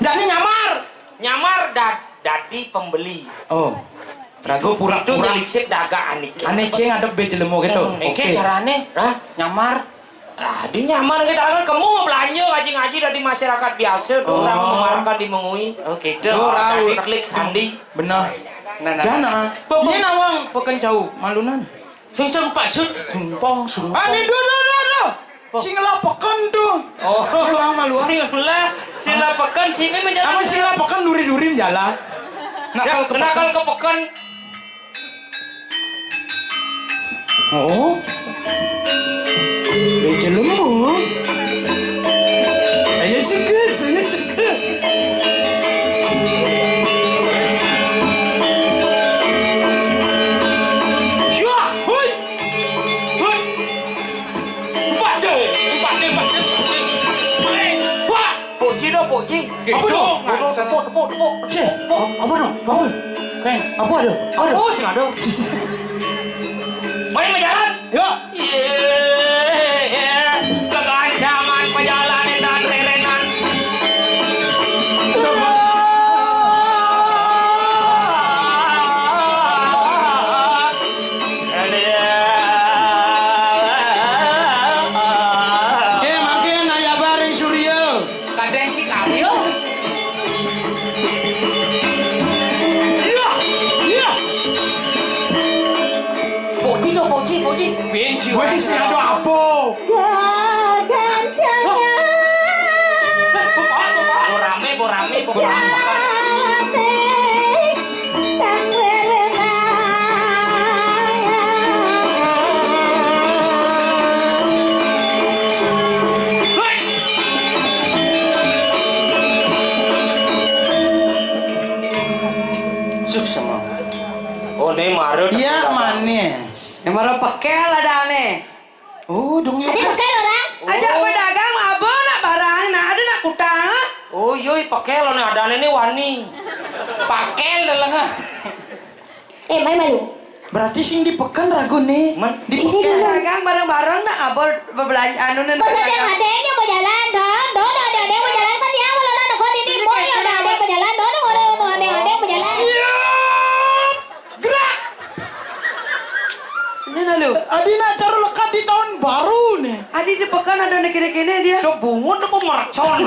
jani nyamar. Nyamar dad-, dadi pembeli. Oh. Ragu pura-pura. Itu nyelicik dagang anike. Ane cing ada be jelema gitu. Hmm, oke. Oke. Carane, hah? Nyamar. Ah, di nyamar kita kan kemu belanja ngaji-ngaji dari masyarakat biasa, oh, orang mengeluarkan di Mengwi. Oh, gitu. Oh, tahu. Klik sandi. Benar. Nah, nah. Gana. Pokok- Ini nawang Peken Cau, malunan. Sing sempat sut, sumpong, sumpong. Ah, ini dua, dua, dua, dua. Sing lah Peken tuh. Oh. Ini nawang maluan. Sing lah, sing lah Peken, sini menjalan. Apa sing lah Peken duri-duri jalan? Nakal ke Peken. Nakal ke Peken. Oh. Be jelema. Saya suka, saya suka. Syah, hui. Hui. Empat deh, empat deh, empat deh, empat deh. Wah. Pok Ji dah, Pok Ji. Apa tu? Tepuk, tepuk, tepuk, tepuk. Cik, apa tu? Apa? Kan? Apa ada? Apa ada? Apa sih ada? Mari berjalan. Yuk. Ye. Kegancangan perjalanan dan rerenan. Wis, ada apa? Gagancangan. Bo rame, bo rame, bo rame. Suksma. Oh, ini marut. Iya, manis. Yang marut pekel ada aneh. Oh, dong ya. Ada pekel orang? Ada pedagang, apa nak barang, nak ada nak kutang. Oh, iya, pekel, ada aneh ini wani. Pakel dalam. Eh, mai malu. Berarti sing di peken ragu nih. Man, di peken. Dagang bareng-bareng nak apa berbelanja anu nih. Masa ada yang berjalan, dong? Dong, ada yang berjalan kan ya, kalau ada kok ini, boy, ada yang berjalan, dong, dong, ada yang berjalan. Siap. Gerak. Ini lalu. Adi nak cari lekat di tahun baru nih. Adi di pekan ada nih kene-kene dia. Tuh bungut apa mercon?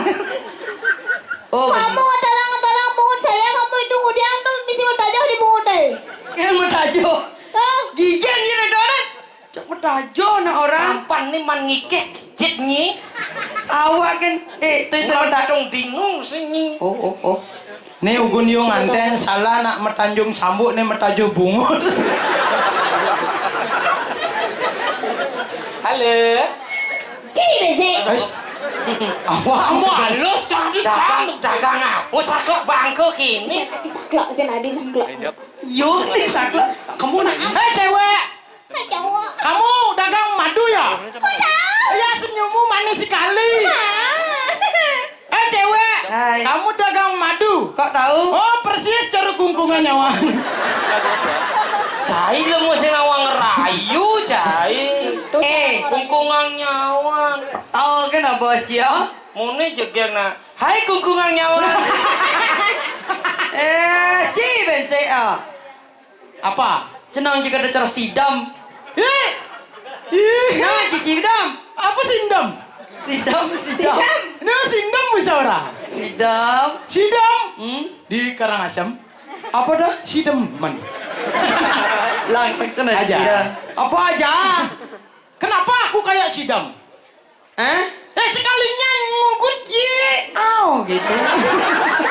Oh, kamu adalah, adalah bungut saya, kamu itu udah tuh bisa bertajah di bungut deh. Kan bertajah. Hah? Gigen ya, Dona. Cak bertajah nak orang. Tampan nih man ngikeh kejit nih. Awak kan, eh, tuh sebentar dong bingung sini. Oh, oh, oh. Nih ugun yung nganten salah nak metanjung sambuk nih metajuh bungut. Halo. Kiri besi. Apa? Kamu halus, cantik, dagang, dagang apa? Saklek bangku kini. Saklek sih, Nadi, saklek. Yo, ini saklek. Kamu nak, hei, cewek. Hai, cowok. Kamu dagang madu ya? Kok tahu? Ya, senyummu manis sekali. Eh, cewek. Hai. Kamu dagang madu? Kok tahu? Oh, persis cara kungkungan nyawa. Cai, lu mesti nawang rayu, cai. Eh, kungkungan nyawa. Tahu kenapa, Cio? Muni jegeng nak. Hai, kungkungan nyawa. Eh, ci bense ah. Apa? Cenang jika ada cara sidam. Ih. Ih. Nah, ci sidam. Apa sindam? Sidam, sidam. Nah, sindam bisa ora? Sidam. Sidam. Hmm? Di Karangasem. Apa dah? Sidemen. Langsung kena aja. Dia. Apa aja? Kenapa aku kayak sidam? Hah? Eh, sekalinya ngugut ye. Au gitu.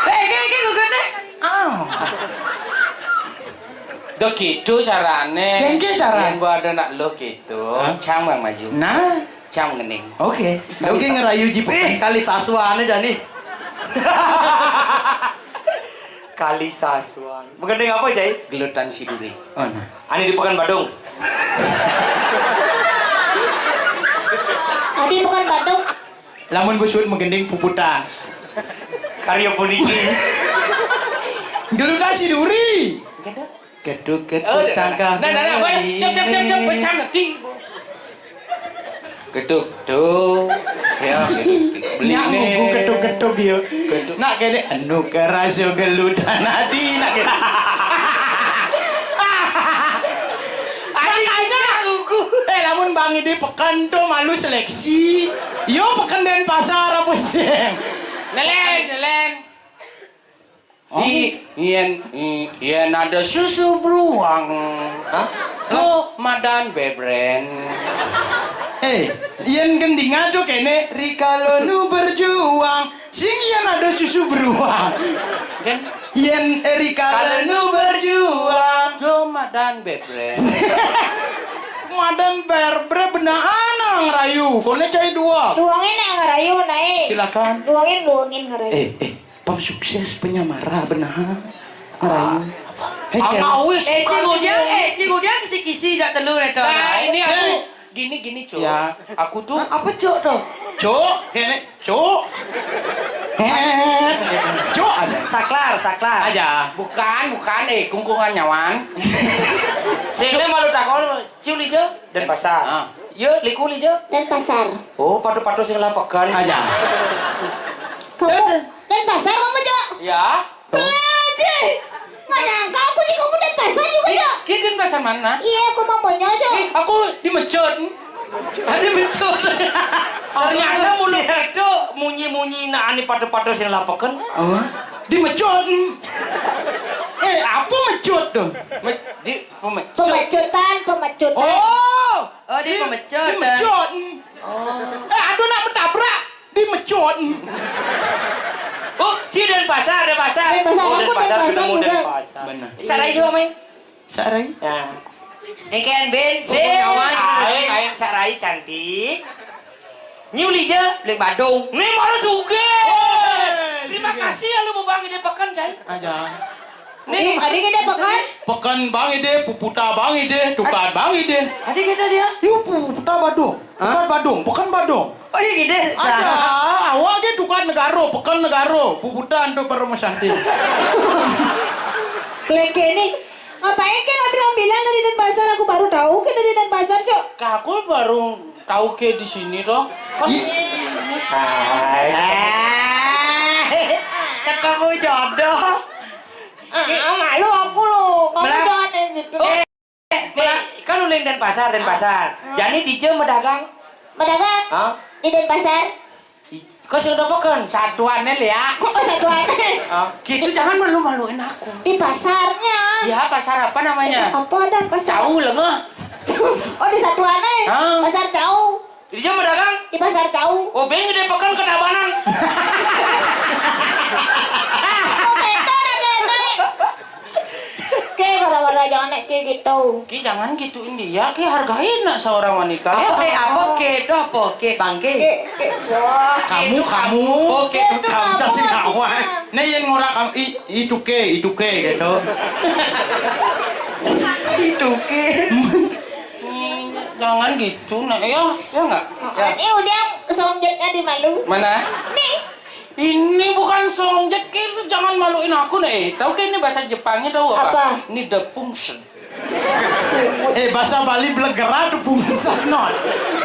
Eh, kayak gitu kan deh. Au. Dok gitu carane. Yang gitu cara. Yang gua ada nak lo gitu. Hah? Cang bang maju. Nah. Cang ngening. Oke. Oke ngerayu jipu. Eh, kali sasuan aja nih. Kali sasuan. Menggending apa, Jai? Gelutan siduri. Oh, nah. Ani di Pekan Badung. Adi Pekan Badung. Lamun busut menggending puputan. Karya puniki. Gelutan siduri. Geduk-geduk tangkah. Nah, nah, nah, baik. Siap, siap, siap, siap. Pecah ngerti. Geduk, geduk. Ya, geduk, geduk. Nyak ngugu geduk-geduk yo. Geduk. Nak kene anu keraso gelutan adi, nak kene. Adi, makanya ngugu. Eh, lamun Bang Idi peken tuh malu seleksi. Yo peken Denpasar apa sih? Nelen, nelen. Oh. Di, yen, yen ada susu beruang. Hah? Tuh madan bebren. Eh, yen gending ado kene rikala nu berjuang. Sing yen ada susu beruang. Kan? Yen, eh, rikala nu berjuang. Tuh madan bebren. Madan berbre benahan nang rayu. Kone cai dua. Luangin yang rayu naik. Silakan. Luangin, luangin ngerayu. Eh, eh. Pam sukses penyamara benar. Ngerayu. Hei, cewek. Wis, eh, Cing Ujang, eh, Cing Ujang kisi-kisi jak telu itu. Nah, ini aku gini, gini, Cuk. Ya. Aku tuh. Hah, apa, Cuk, tuh? Cuk, kene, Cuk. Eh, Cuk ada. Saklar, saklar. Aja. Bukan, bukan, eh, kungkungan nyawan. Sini malu takon, Ciu Lijo, Denpasar. Ah. Yo, Liku Lijo. Denpasar. Oh, patu-patu sing lapegan. Aja. Kamu Denpasar kamu, Cok? Ya. Belajar. Mana kau punya kamu Denpasar juga, Cok? Ki Denpasar mana? Iya, aku mau punya, Cok. Ih, aku di Mecut. Ada Mecut. Ternyata mulut itu munyi-munyi nak ani patu-patu sing lapegan. Apa? Di Mecut. Eh, apa Mecut tuh? Me-, di Peme-, Pemecutan, pemecutan. Oh, Oh, dia pemecut. Dia mecut. Oh. Eh, aduh, nak mentabrak. Dia mecut. Oh, dia Denpasar, Denpasar. Denpasar, oh, aku Denpasar, Denpasar ketemu juga. Denpasar. Benar. Sarai juga, main. Sarai. Ya. Ni kan, Ben, sing, awan, aing, aing Sarai cantik. Nyu lija, beli badung. Ni malah suge. Terima kasih ya lu, Bang, ide peken, cai. Aja. Nih, adi kita peken? Peken Bang Ide, Puputa Bang Ide, Tukad Bang Ide. Adi kita dia? Yu, Puputa Badung. Hah? Tukad Badung, Peken Badung. Oh, iya, gitu. Ada, awak ge Tukad Negaro, Peken Negaro, Puputa untuk Parama Santi. Keleke nih. Ngapain ke ngambil-ngambilan dari Denpasar? Aku baru tahu ke dari Denpasar, Cok. Kak, aku baru tahu ke di sini, toh. Kan hai. Hai. Ketemu jodoh. Ah, malu aku loh. Kamu jangan kayak gitu. Eh, eh, kan ulin Denpasar, Denpasar. Ah. Jadi di jam berdagang. Berdagang? Hah? Di Denpasar. Ih, kok sudah peken? Satuannya, Lia. Oh, satuannya. Hah? Gitu, jangan malu-maluin aku. Di pasarnya. Ya, pasar apa namanya? Apa ada pasar? Cau, lengeh. Oh, di satuannya. Ah. Pasar Cau. Di jam berdagang? Di Pasar Cau. Oh, beng gede peken ke Tabanan. Oh, ketor ada yang naik. Ke gara-gara jangan naik ke gitu. Ki, jangan gituin dia. Ki, hargain nak seorang wanita. Apa ke, apa ke, itu apa ke, bangke? Ke, ke, wah. Kamu, itu kamu. Oke, itu kamu kasih kamu. Kawan. Nih yang ngora kamu, i-, itu ke, itu ke, gitu. Itu ke. Hmm, jangan gitu, nak. Ya, ya nggak? Ya. Ini udah songjetnya di malu. Mana? Nih. Ini bukan songjet, itu jangan maluin aku, nak. Eh, tahu kan ini bahasa Jepangnya, tahu apa? Apa? Ini the pungsen. Eh, bahasa Bali belegera tuh pungsen, non.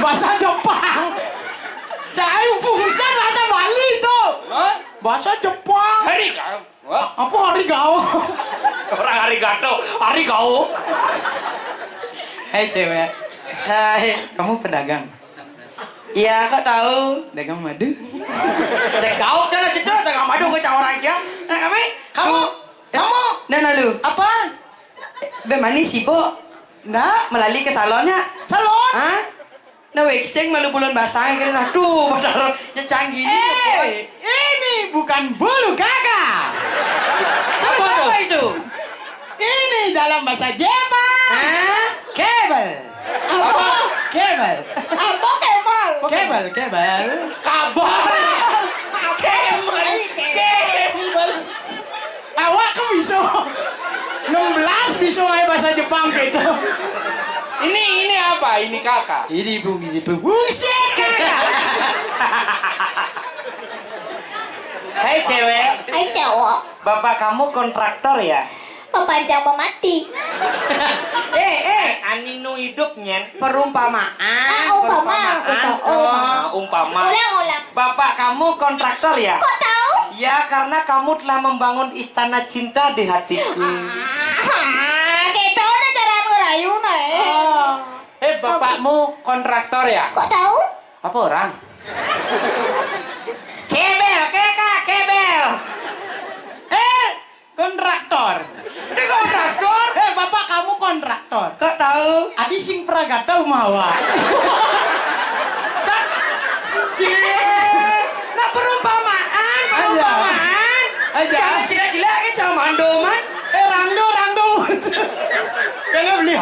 Bahasa Jepang. Cai pungsen bahasa Bali tuh. Hah? Bahasa Jepang. Hari kau. Wah. Apa hari gaul? Orang hari gato, hari gaul. Hai, cewek. Hai. Kamu pedagang? Iya, kok tahu? Dagang madu. Dagang kan aja tuh, dagang madu, gue cawar aja. Nah, kami? Kamu? Tuh. Kamu? Nah, nah, lu. Apa? Be manis sih, Bo. Ndak. Melali ke salonnya. Salon? Hah? Nah, waxing malu bulan basah, kan. Aduh, benar. Ya canggih ini, eh, ini bukan bulu gagak. Apa tuh? Apa itu? Ini dalam bahasa Jepang. Hah? Kabel. Apa? Kabel. Apa kabel? Kabel, kabel. Kabel. Kabel. Kabel. Awak kan bisa. Enam belas bisa aja bahasa Jepang gitu. Ini, ini apa? Ini kakak. Ini ibu bisa. Buset, kakak. Hai, cewek. Hai, cowok. Bapak kamu kontraktor, ya? Memanjang memati. Eh, eh, ani nu hidup, nyen. Perumpamaan. Ah, umpama. Perumpamaan. Umpama. Oh, umpama. Ulang, ulang. Bapak kamu kontraktor, ya? Kok tahu? Ya, karena kamu telah membangun istana cinta di hatiku. Ah, kita udah cara ngerayu, nah, eh. Oh. Eh, bapakmu kontraktor, ya? Kok tahu? Apa orang? Kebel, keka, kebel. Eh, kontraktor. Ini kontraktor? Eh, bapak kamu kontraktor. Kok tahu? Adi sing pragata umawa. Cie, nah, perumpamaan, aja. Perumpamaan. Aja. Jangan gila-gila, eh, jangan mandoman. Eh, rando, rando. Kayaknya beli.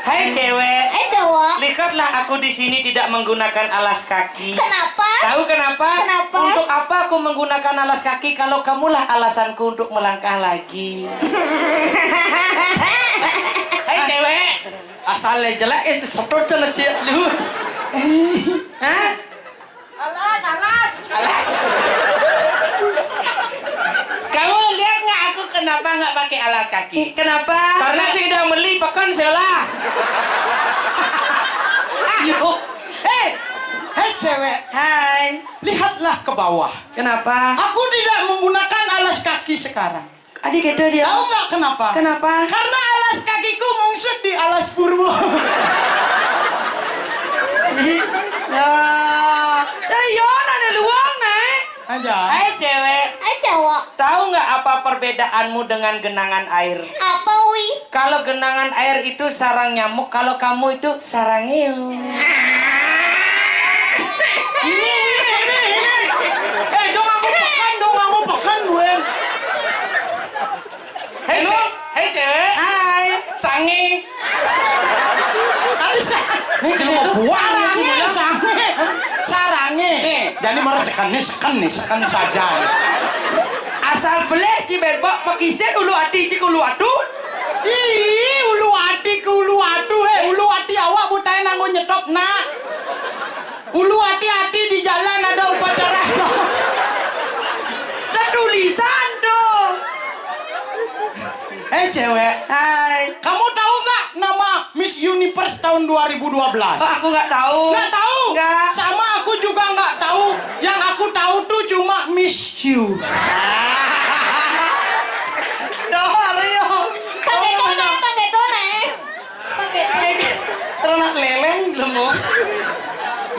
Hai, cewek. Hai, cowok. Lihatlah, aku di sini tidak menggunakan alas kaki. Kenapa? Tahu kenapa? Kenapa? Untuk apa aku menggunakan alas kaki kalau kamulah alasanku untuk melangkah lagi? Hai, cewek. Asal jelek itu setruk jelek sih lu. Hah? Alas, alas. Alas. Kamu lihat nggak aku kenapa nggak pakai alas kaki? Kenapa? Karena saya udah beli pekan sekolah. Yuk. Hei, hei, cewek. Hai. Lihatlah ke bawah. Kenapa? Aku tidak menggunakan alas kaki sekarang. Adi gitu dia. Tahu nggak kenapa? Kenapa? Karena alas kakiku mungsut di alas purwo. Ih, ya. Ya, iya, ada luang, naik. Aja. Hai, cewek. Hai, Tahu nggak apa perbedaanmu dengan genangan air? Apa, Wi? Kalau genangan air itu sarang nyamuk, kalau kamu itu sarang ngeong. Ini, ini, ini, ini. Eh, dong aku peken, dong aku peken, gue. Hei, hei, cewek. Hai. Sange. Tadi sa- Ini kenapa buang? Sarange, sarange. Sarange. Nih. Jadi mareh sekenis, sekenis, sekenis saja. Asal beleh ci bebok, pakise ulu ati ci ulu atu. Ih, ulu ati ke ulu atu, eh, ulu ati awak butai nanggo nyetop, nak. Ulu ati-ati di jalan ada upacara. Ada tulisan tuh. Eh, cewek. Hai. Kamu tahu nggak nama Miss Universe tahun dua ribu dua belas? Oh, aku nggak tahu. Nggak tahu? Nggak. Sama aku juga nggak tahu. Yang aku tahu tuh cuma Miss You. Tuh, Rio. Pakai tone, pakai tone. Pakai tone. Ternak leleng, belum mau.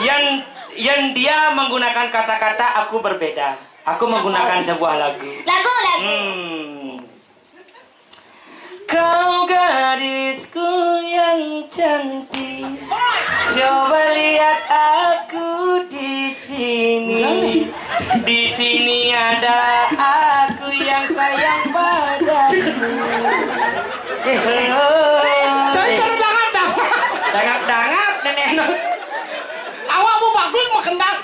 Yang, yang dia menggunakan kata-kata aku berbeda. Aku menggunakan sebuah lagu. Lagu, lagu. Hmm. Kau gadisku yang cantik, coba lihat aku di sini. Di sini ada aku yang sayang padamu. Eh, eh. Oh. Jangan terlalu dangap, dangap. Dangap-dangap, nenek. Awakmu bagus, mau kendang.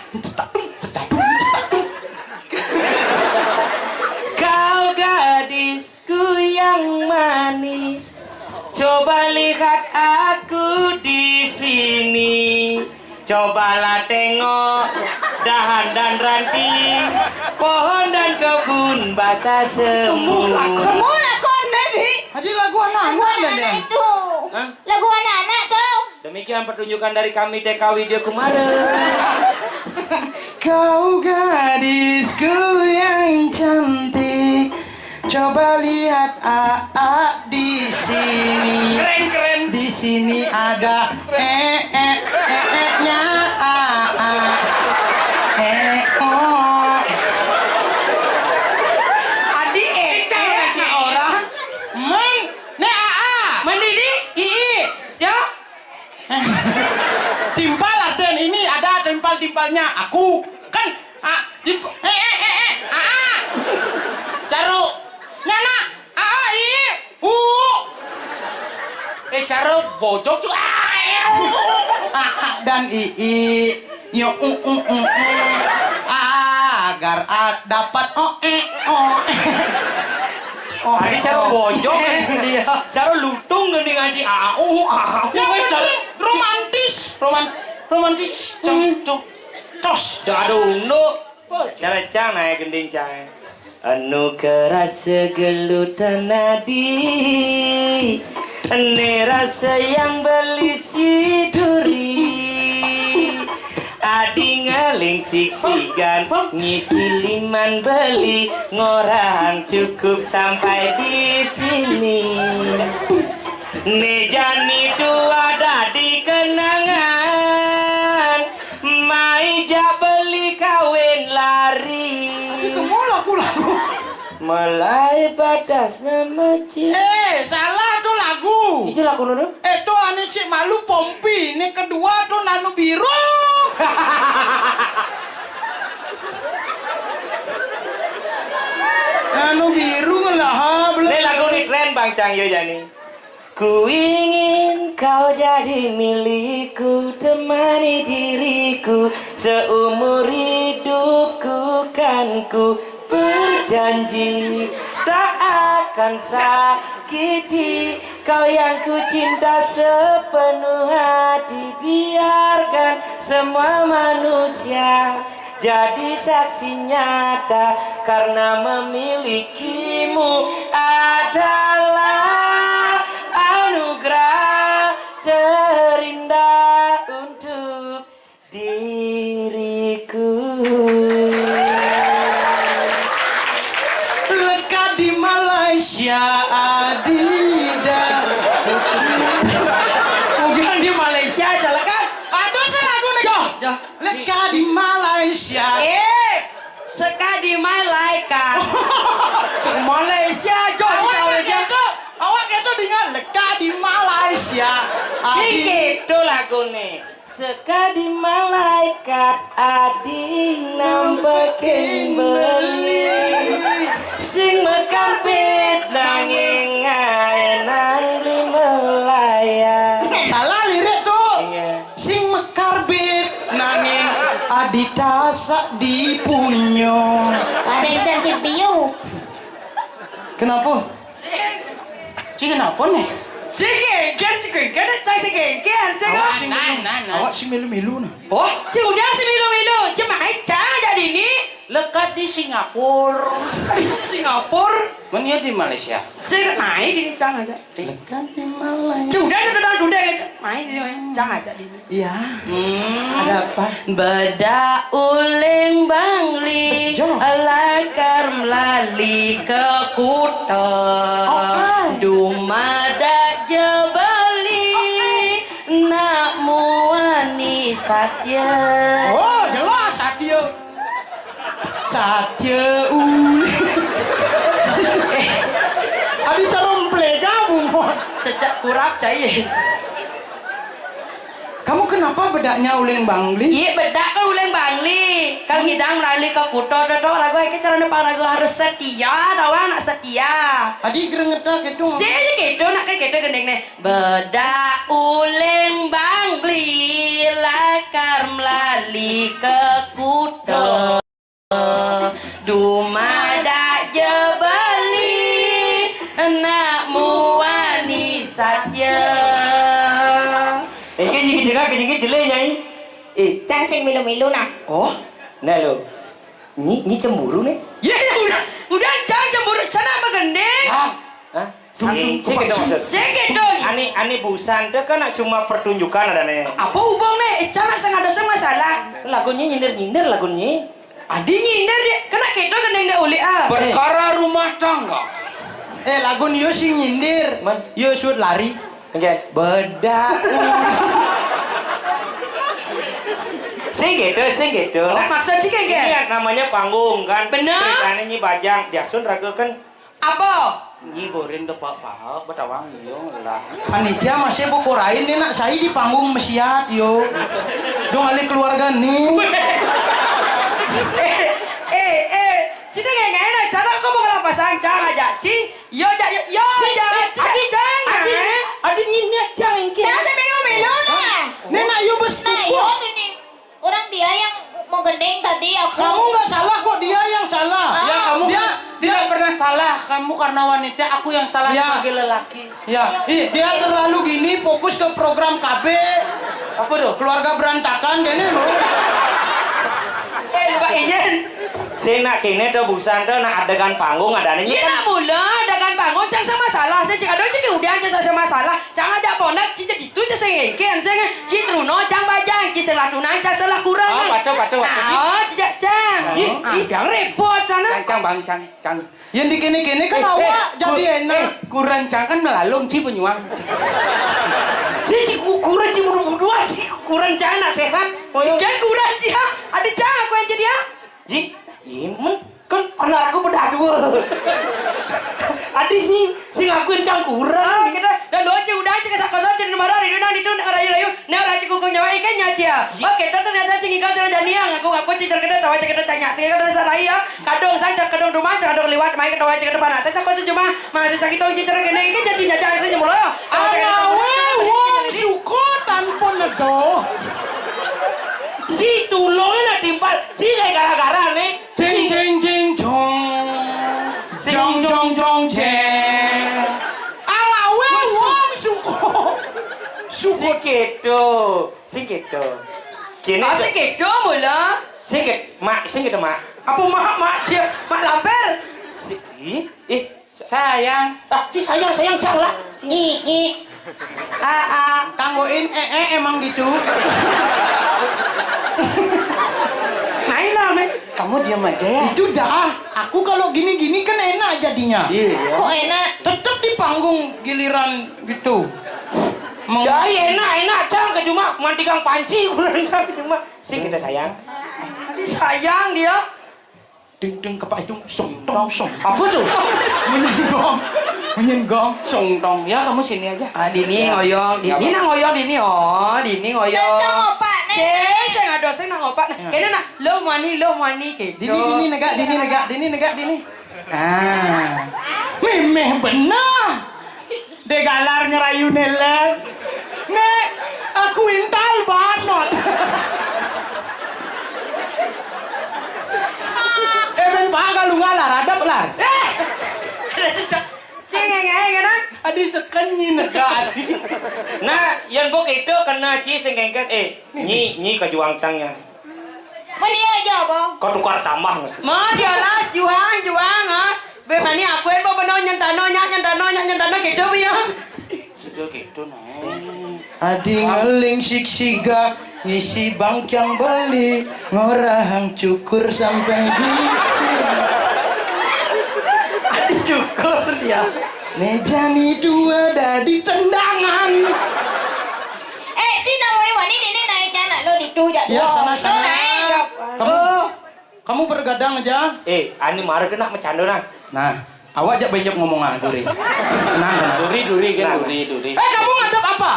Kau gadisku yang manis, coba lihat aku di sini. Cobalah tengok dahan dan ranting, pohon dan kebun basah semua. Semua lagu aneh, Di. Tadi lagu anak-anak ada, Di. Itu. Hah? Lagu anak-anak tuh. Demikian pertunjukan dari kami T K W Widya Kumara. Kau gadisku yang cantik, coba lihat Aa di sini. Keren, keren. Di sini ada ee, ee, ee-nya Aa. Ee, oh. Adi ee, ee, orang. Men, ne Aa. Mendidi. Ii. Ya. Timpal, Arden, ini ada timpal-timpalnya. Aku kan, ah, timp-, eh, eh, eh, eh, ah, ah. Caro. Nyana. Ah, ah, ii. Uh. Eh, caro bojok tuh. Ah, eh, uh. Ah, ah, dan ii. Yo, uh, uh, uh, uh. Agar ak dapat, oh, eh, oh, eh. Oh, Ari eh, caro oh. Bojok. Eh, dia. Caro lutung geuning ngaji. Ah, uh, ah, uh. Yang penting romantis. Roman-, romantis. Cong, hmm. Cong. Tos. Cang ada unduk. Cara cang naik gending cang. Anu kerasa gelutan nadi. Ene rasa yang beli si duri. Adi ngaleng siksikan ngisi liman beli ngorang cukup sampai di sini. Ni jani tu ada di kenangan, mai jak beli kawin lari. Tapi kamu lagu-lagu. Mulai batas nama cik. Eh, salah tu lagu. Itu lagu tu. Eh, tu anu cik malu pompi. Ni kedua tu nanu biru. Nanu biru ngelah, ha, belum. Ni lagu ni keren, Bang Cang, yo, jani. Ku ingin kau jadi milikku, temani diriku seumur hidupku, kan ku berjanji tak akan sakiti kau yang ku cinta sepenuh hati. Biarkan semua manusia jadi saksi nyata karena memilikimu adalah anugerah terindah untuk diriku. Lekat di Malaysia, Adida. Bukan di Malaysia aja, lekat. Aduh, salah aku nih. Dah, dah. Lekat di Malaysia. Eh. Sekadi malaikat. Malaysia, jauh di Malaysia. Awak itu, awak itu dengar leka di Malaysia. Adi. Sing gitu lagune. Sekadi malaikat adi nampekin beli. Sing mekarbit nanging ngae nang beli melayang. Salah lirik tuh. Iya. Sing mekarbit nanging adi tasak dipunyo. Ada yang cantik biu. Kenapa? Ci kenapa nih? Si genggen, si genggen, cai si genggen, si awak kok. Si nah, milu, nah, nah. Awak si milu-milu nah. Oh, si udah si milu-milu, si mai cang aja di ini. Lekat di Singapura. Di Singapura. Men ya di Malaysia. Si mai di ini cang aja. Lekat di Malaysia. Si udah ada dalam dunia itu. Mai di ini cang aja di ini. Iya. Hmm. Ada apa? Bedak uling Bangli, lakar melali ke kuta. Oh, ai. Dumadak je beli, nak muani satia. Oh, jelas satia. Satia uling. Habis taruh pelega bungkot. Sejak kurap cai. Kamu kenapa bedaknya uling Bangli? Iya, bedak kan uling Bangli. Kalau ngidang melali ke kuta, dodok ragu, iki cara nepang ragu harus setia, tawa nak setia. Adi gerengetak itu. Si aja gitu, nak kayak gitu gending nih. Bedak uling Bangli, lakar melali ke kuta. Dumadak je beli, nak muani saja. Eh, ke jingkit jengah, ke jingkit jelek, Nyai. Eh. Tang sing milu-milu nah. Oh, nah lo. Nyi, nyi cemburu nih. Ya, ya, udah. Udah, jangan cemburu. Sana apa gending? Hah? Hah? Sing, sing gitu maksud. Sing gitu. Ani, ani busan tu kan nak cuma pertunjukan ada nih. Apa hubung nih? Ica nak sengaja masalah. Lagunya nyindir-nyindir lagunya. Adi nyindir dia. Kena gitu gending dia ulik ah. Perkara rumah tangga. Eh, lagu yo sing nyindir. Man. Yo shoot lari. Oke. Bedak. Sing gitu, sing gitu. Oh, maksud sih kayak gitu. Ini namanya panggung kan. Bener. Ceritanya nyi bajang, diasun raga kan. Apa? Nyi goreng depak pahak, betawang iyo lah. Panitia masih bukurain nih nak, saya di panggung mesiat yo. Dong alih keluarga nih. Eh, eh, eh, kita nggak nggak enak. Cara kau mau ngelapasan, cara aja, Ci. Yo, ja, yo, yo, ja, Ci, adi, ja, adi, eh. Adi nyindir cang engke. Jangan sampai ngomel lo nah. Nenek yo bes. Nah, yo ini. Orang dia yang mau gending tadi, aku. Kamu nggak salah kok, dia yang salah. Ah. Ya, kamu dia, tidak pernah salah. Kamu karena wanita, aku yang salah sebagai lelaki. Ya, ih, dia terlalu gini fokus ke program K B. Apa tuh? Keluarga berantakan kayaknya lo. Eh, lupa izin. Sing nak kene tuh busan tuh nak adegan panggung ada nih. Iya, nak mula adegan panggung, cang sama salah. Saya cik ada cik udah aja sama salah. Cang ada ponak, cik jadi itu aja saya kan saya kan. Cik Truno, cang bajang, cik salah tunang, cang salah kurang. Oh, patuh, patuh, patuh. Ah, oh, cik cang. Ih, ah, ih, yang repot sana. Cang, cang, bang, cang, cang. Yang di kene-kene kan eh, awak eh, jadi kur-, enak. Eh, kurang cang kan melalung ci penyuang. Si ci ku-, kurang ci bulu-bulu si kurang cang nak sehat. Oh, iya. Kan kurang ci ha. Ada cang aku yang jadi ha. Ji, imen kan anak aku bedah dua. Ada si, si ngakuin cang kurang. Ah, kita dah lo aja udah aja kesak kesak jadi marah itu nang itu nak rayu-rayu. Nah, raja kuku nyawa ikan nyaji ya. Oke, ternyata sing ikan terus jani yang aku ngaku sih terkena tawa aja kita tanya. Sing ikan salah ya. Kadung saja, kadung rumah, kadung liwat, main ketawa aja kita panas. Saya kau cuma masih sakit tahu citra kena ikan jadi nyaji aja nyemula. Alawe wong suka tanpa nedo. Si tulungnya nak timpal, si kayak gara-gara nih. Jeng, jeng, jeng, jong. Jong, jong, jong, jeng. Alawe wong suka. Suka. Sing gitu, sing gitu. Kene ah, sing gitu mula. Sing gitu, Mak, sing gitu, Mak. Apa Mak, Mak, dia, Mak Lampir? Si, ih, ih. Sayang. Ah, si sayang, sayang, cang lah. Nyi, nyi. Ah, ah. Kanggoin, eh, eh, emang gitu. Main lah, men. Kamu diam aja ya. Itu dah. Aku kalau gini-gini kan enak jadinya. Iya, iya. Kok enak? Tetep di panggung giliran gitu. Meng- Jadi enak, enak, cang ke cuma mantikang panci, kurang cang ke cuma. Sing kita sayang. Tadi sayang dia. Ding ding kepak itu song tong song. Apa tuh? Bunyi gong. Bunyi gong. Song tong. Ya, kamu sini aja. Ah, dini ngoyong, dini nang ngoyong, dini. Oh, dini ngoyong. Tong opak, Nek. Sing, sing ada sing nang opak. Nah, kene nak, lo mani, lo mani gitu. Dini, dini negak, dini negak, dini negak, dini. Ah. Memeh benar. Degalar ngerayu neler. Nek, aku intal banot. Eh, ben pagal lu ngalar, adap lar. Cing, ngeng, ngeng, ngeng. Adi sekenyi negak. Nah, yang buk itu kena ci sing kengket, eh, nyi, nyi kejuang cangnya. Meni aja, Bang. Kau tukar tambah mesti. Mas, jelas, juang, juang, ha. Be mani aku emang bener nyentano nyak, nyentano nyak, nyentano gitu, Bang, ya. Sudah gitu, nah. Adi ngeling siksiga, ngisi bangcang beli, ngorahang cukur sampai bisi. Adi cukur dia. Mejani dua dadi tendangan. Eh, Cina, wani, wani, ini naiknya anak lo di tu, jak. Ya, sana, sana. Naik, jak. Kamu, kamu bergadang aja. Eh, ani marah kena macando nah. Nah, awak jak banyak ngomong ah, duri. Tenang, tenang. Duri, duri, kan, nah, duri, duri. Eh, kamu ngadep apa?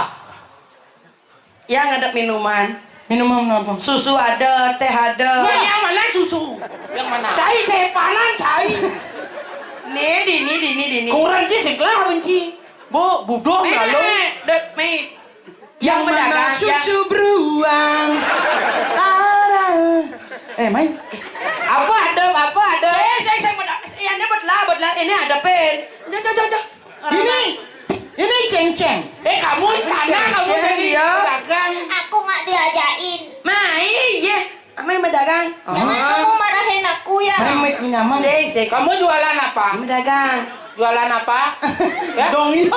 Ya, ngadep minuman. Minuman apa? Susu ada, teh ada. Nah, yang mana susu? Yang mana? Cai sepanan, cai. Nih, dini, dini, dini. Kurang sih, segelah benci. Bu, budong lalu. Dot, mei. Yang mana susu beruang? Ada. Eh, main. Apa ada? Apa ada? Eh, saya, saya, saya, ini belah, belah. Ini ada pen. Jom, jom, jom, jom. Ini, ini ceng-ceng. Eh, kamu di sana, kamu jadi pedagang. Aku nggak diajakin. Mai, ye. Amai berdagang. Jangan kamu marahin aku ya. Mari, mari, nyaman. Sing, sing. Kamu jualan apa? Berdagang. Jualan apa? Ya? Dong iyo.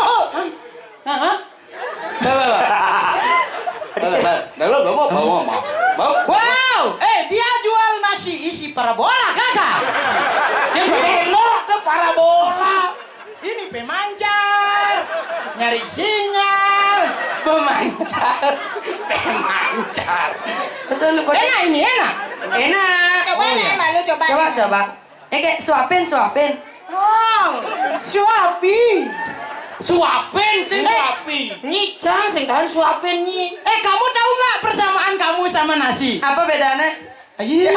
Hah? Hah? Bawa, bawa. Bawa, bawa. Bawa, bawa, bawa, bawa. Bawa. Wow, eh, dia jual nasi isi parabola, kakak. Dia belok ke parabola. Ini pemancar, nyari sinyal. Pemancar, pemancar. Betul, betul. Enak ini, enak. Enak. Coba. Oh, nih, iya. Malu coba. Coba, nih, coba. Eh, kayak suapin, suapin. Oh, suapi. Suapin, sing eh, suapi. Nyi, cang, sing kan suapin, nyi. Eh, kamu tahu nggak persamaan kamu sama nasi? Apa bedanya? Iya.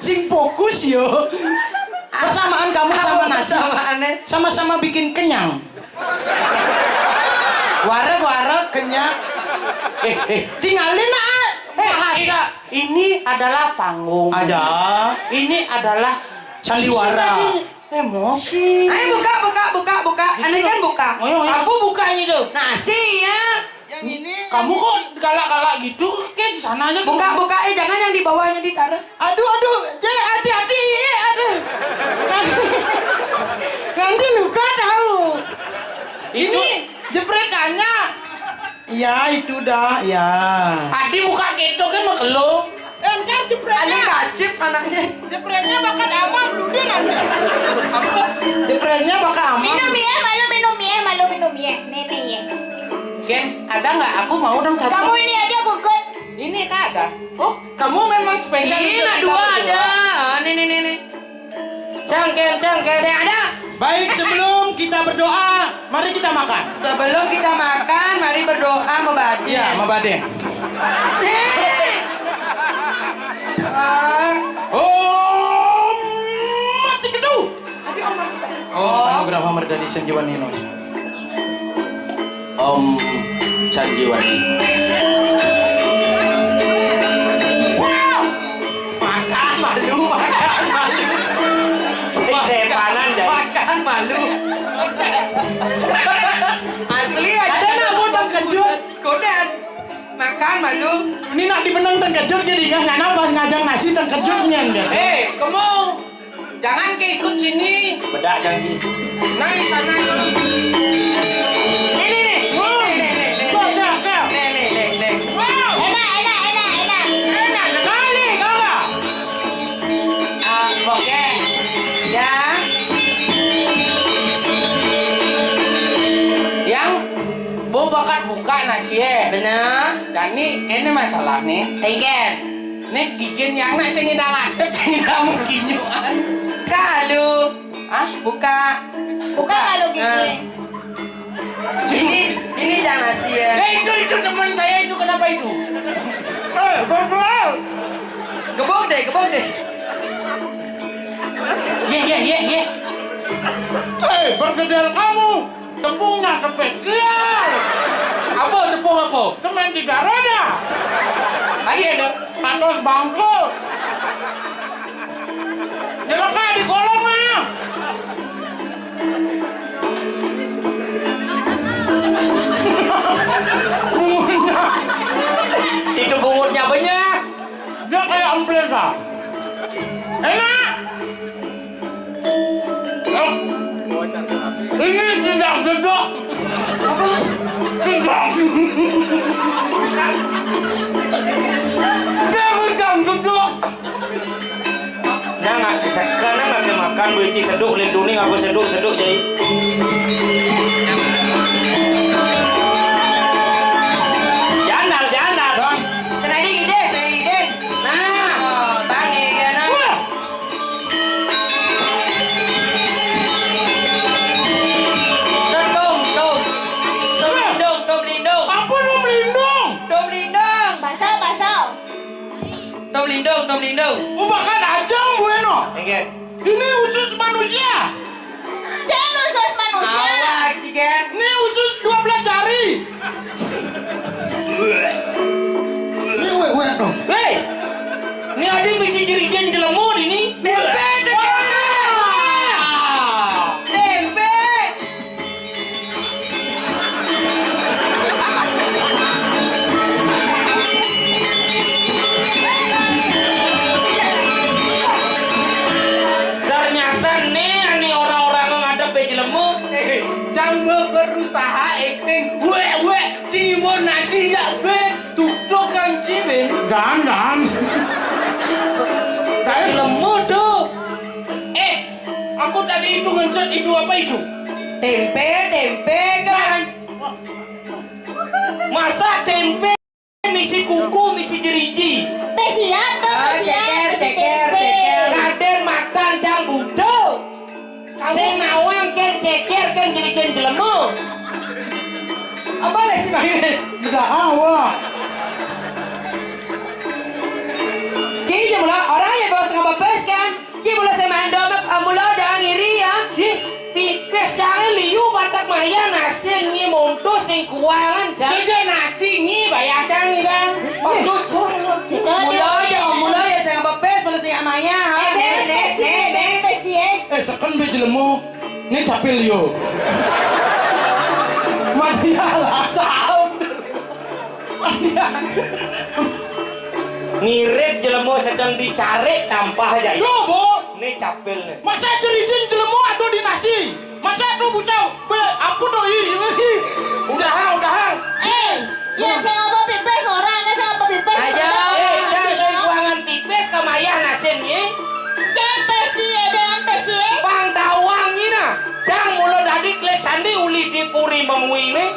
Sing fokus yo. Persamaan kamu sama nasi. Sama-sama bikin kenyang. Wareg-wareg kenyang. Eh, eh. Tinggalin ah. Eh, bahasa. Eh, ini adalah panggung. Ada. Ini adalah sandiwara. Emosi. Ayo buka, buka, buka, buka. Gitu. Aneh kan buka. Ayo, ayo. Aku buka ini tuh. Nasi ya. Yang ini. Kamu kok galak-galak gitu? Kayak di sana aja. Buka, buka, eh, jangan yang di bawahnya ditaruh. Aduh, aduh, Jay, hati-hati, eh, aduh. Nanti, nanti luka tahu. Ini jepretannya. Ya, itu dah, ya. Adi buka gitu kan, makelo. Eh, ntar jepretnya. Aneh kacip anaknya. Jepretnya bakat amat, udah nanti. Jepretnya bakat amat. Minum ya, malu minum ya, malu minum ya. Nenek ya. Gen, ada nggak? Aku mau dong satu. Kamu ini aja gugut. Ini tak ada. Oh, kamu memang spesial. Ini untuk nah kita dua berdua. Ada. Ah, nih, nih, nih, nih. Cangkem, cangkem. Saya ada. Baik, sebelum kita berdoa, mari kita makan. Sebelum kita makan, mari berdoa mabade. Iya, mabade. Sik. Ah. Om mati kedu. Tadi Om mati kedu. Om Nugraha Mardadi Sanjiwani Nos. Om Sanjiwani. Makan malu, makan malu. Eh, sepanan, Jai. Makan malu. Asli aja. Ada nak mau terkejut? Kodan. Makan malu. Ini nak dimenang terkejut, jadi ingat sana pas ngajak nasi terkejutnya. Eh, kamu. Jangan ke ikut sini. Bedak janji. Nah, di sana. Nih, nih, nih. Nih, nih, nih, nih, nih. Bedak, bedak. Nih, nih, nih, nih. Wow. Enak, enak, enak, enak. Enak sekali, Kakak. Ah, oke. Ya. Yang mau bakat buka nasi, eh. Benar. Dan ini, ini masalah nih. Ikan. Nek gigin yang nak sing ngidang adeg, sing ngidang kinyuan. Buka, halo. Hah? Buka. Buka, halo, gigin. Nah. Ini, ini jangan sih ya. Eh, itu, itu teman saya itu, kenapa itu? Eh, Bapak. Gebok deh, gebok deh. Ye, ye, ye, ye. Eh, bergedel kamu. Tepungnya kepet liar. Apa tepung apa? Semen tiga roda. Lagi ada. Patos bangkrut. Jeleka di kolong mana? Bungunya. Itu bungutnya banyak. Dia kayak empleka. Enak. Ini tidak gedok. Gedok. Dia gedang gedok. Nah, nggak sekarang nggak makan, beli seduk, lindungi aku seduk, seduk, jadi. Jandal, jandal. Bang. Senai ding, ide, senai ding. Nah, bang, ya, nah. Wah. Tom, tom. Tom lindung, tom lindung. Apa tom lindung? Tom lindung. Pasal, pasal. Tom lindung, tom lindung. Bukan ajang bueno. Enggak. Ini usus manusia. Jangan usus manusia. Awak, cikan. Ini usus dua belas jari. Ini wek, wek, dong. Hei! Ini ada misi jerigen jelemu ini. Tempe, tempe. Wah. Tempe. Ternyata nih, nih orang-orang ngadep jelemu. Eh, cang berusaha acting. Wek, wek, cimun nasi ya, be. Tukang cibin. Dan, dan. Jelemu tuh. Eh, aku tadi itu ngencet itu apa itu? Tempe, tempe kan. Masa tempe misi kuku, misi jeriji? Pesiat, ah, pesiat, ceker, ceker, ceker. Raden Matan Jang Budo. Sing nawang ken ceker, ken jerigen jelema. Apa lagi sih, Bang? Udah hawa. Ki, jemula orang ya bawa setengah bepes kan? Ki, mula saya mandom, ah, mula jangan ngiri ya. Ki, pipis jangan liu batak maya nasi ngi montos sing kuangan, Jang. Dia nasi ngi bayar, Jang, ni, Bang. Mula ya, mula ya setengah bepes, mula saya maya, ha. Eh, dek, dek, dek, dek, dek. Eh, seken be jelemu. Ni capil yo. Masih alah, saut. Ngirit jelema sedang dicari tampah aja. Yo, Bu. Ni capil ni. Masa jerijin jelema ada di nasi? Masa tu bucau? Be, apa tu? Ih, ih. Udahan, udahan. Eh, ya, saya ngapa pipis orang, saya ngapa pipis. Ayo. Eh, jangan saya buangan pipis ke mayah nasin ni. Jangan peci ya, jangan peci ya. Pang tawang ni nah. Jang mula dadi klik sandi uli di puri memui ni.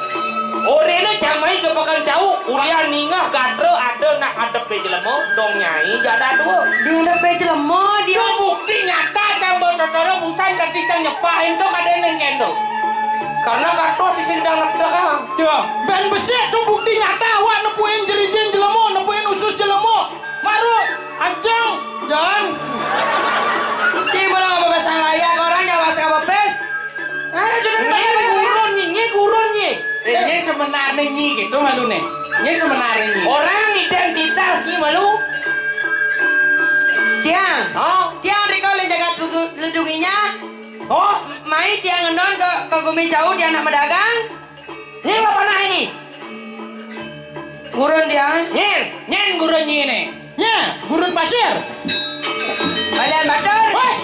Orene jang mai ke pekan jauh, ulian ningah gatra ada nak adepe jelema, dong nyai jada dua. Di adepe jelema dia. Itu bukti nyata jang bertotoro busan dadi jang nyepahin tu kada neng kendo. Karena katos sing dang nektek ah. Ya, ben besik tu bukti nyata awak nepuin jerijin jelema, nepuin usus jelema. Maru, ancang, Jan. Ki, belum apa pasang layak, orang Jawa sama pes. Ayo, sudah. Ini gurun ni, ini gurun ni. Eh, ini sebenarnya ni gitu malu ni. Ini sebenarnya ni. Orang identitas ni malu. Tiang. Oh. Tiang riko le jaga tutu-, lindunginya. Oh. Mai tiang ngendon ke, ke gumi jauh, dia nak medagang. Nyén apa nah ini? Gurun dia. Nyén, nyén gurun nyé né. Nyé, gurun pasir. Balian batur. Wes.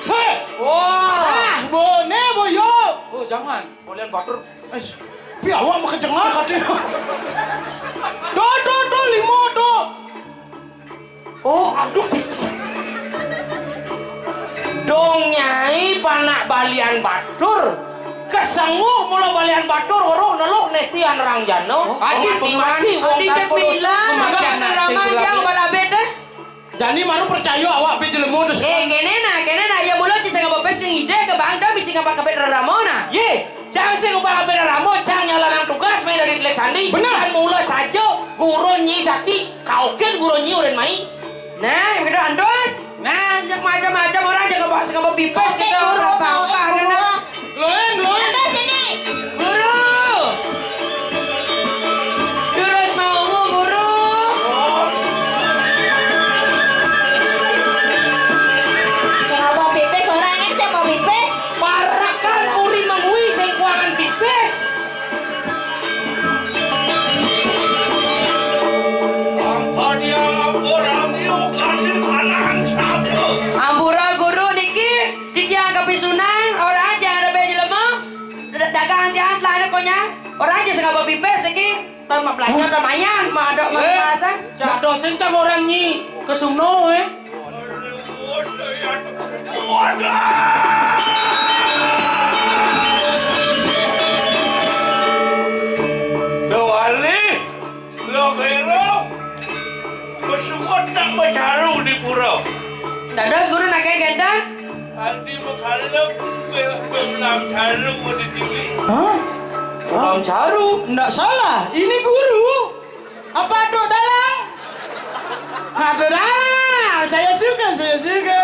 Hé. Wah. Ah, boné boyo. Oh, jangan. Balian batur. Eh, pi awak makejengah katanya. Tuh, tuh, tuh, limo tuh. Oh, aduh. Dong nyai panak balian batur. Kesenguh mula balian batur weruh neluh nestian rangjana. Oh, adi mati, mati wong adi kan cepila, pulus. Maka anak ramah sing dia belagu. Obat abet deh. Jani maru percaya awak bé jelema to. Eh, kéné nah, kéné nah, ya mula ci sing ngabepis ké ngidih ké bang, dah bisi ngapa kebet rerama nah. Yé, jang sing ngapa kebet rerama, jang nyalanang tugas mé dadi telik sandi. Bener. Kan mula saja guru nyi sakti, kaukin guru nyi ulin mai. Nah, yang gitu andos. Nah, yang macam-macam orang jaga bahas ngapa pipis kita orang sampah kan. Loen, loen. Sampai sini. Guru. Terus mau guru. Siapa pipis? Orang yang siapa pipis? Parakan puri mengui sing kuangan pipis. Ampun ya, ampun, ampun, kasih kanan satu. Ampura guru niki. Titiang kapisunan, orang aja ada bé jelema. Da-, dagang tiang telah ada konya. Orang aja sing ngaba pipis iki. Tan mak belanja, tan mayan, mak ada, mak eh, masan. Cak dosen tak orang nyi ke sono, eh. Dua alih. Lo bero, besuut nak becaru di pura. Dados guru nak gendang? Adi bekalep, be-, be-, belam caru di T V. Hah? Belam caru? Ndak salah, ini guru. Apa Atuk Dalang? Atuk Dalang, saya suka, saya suka.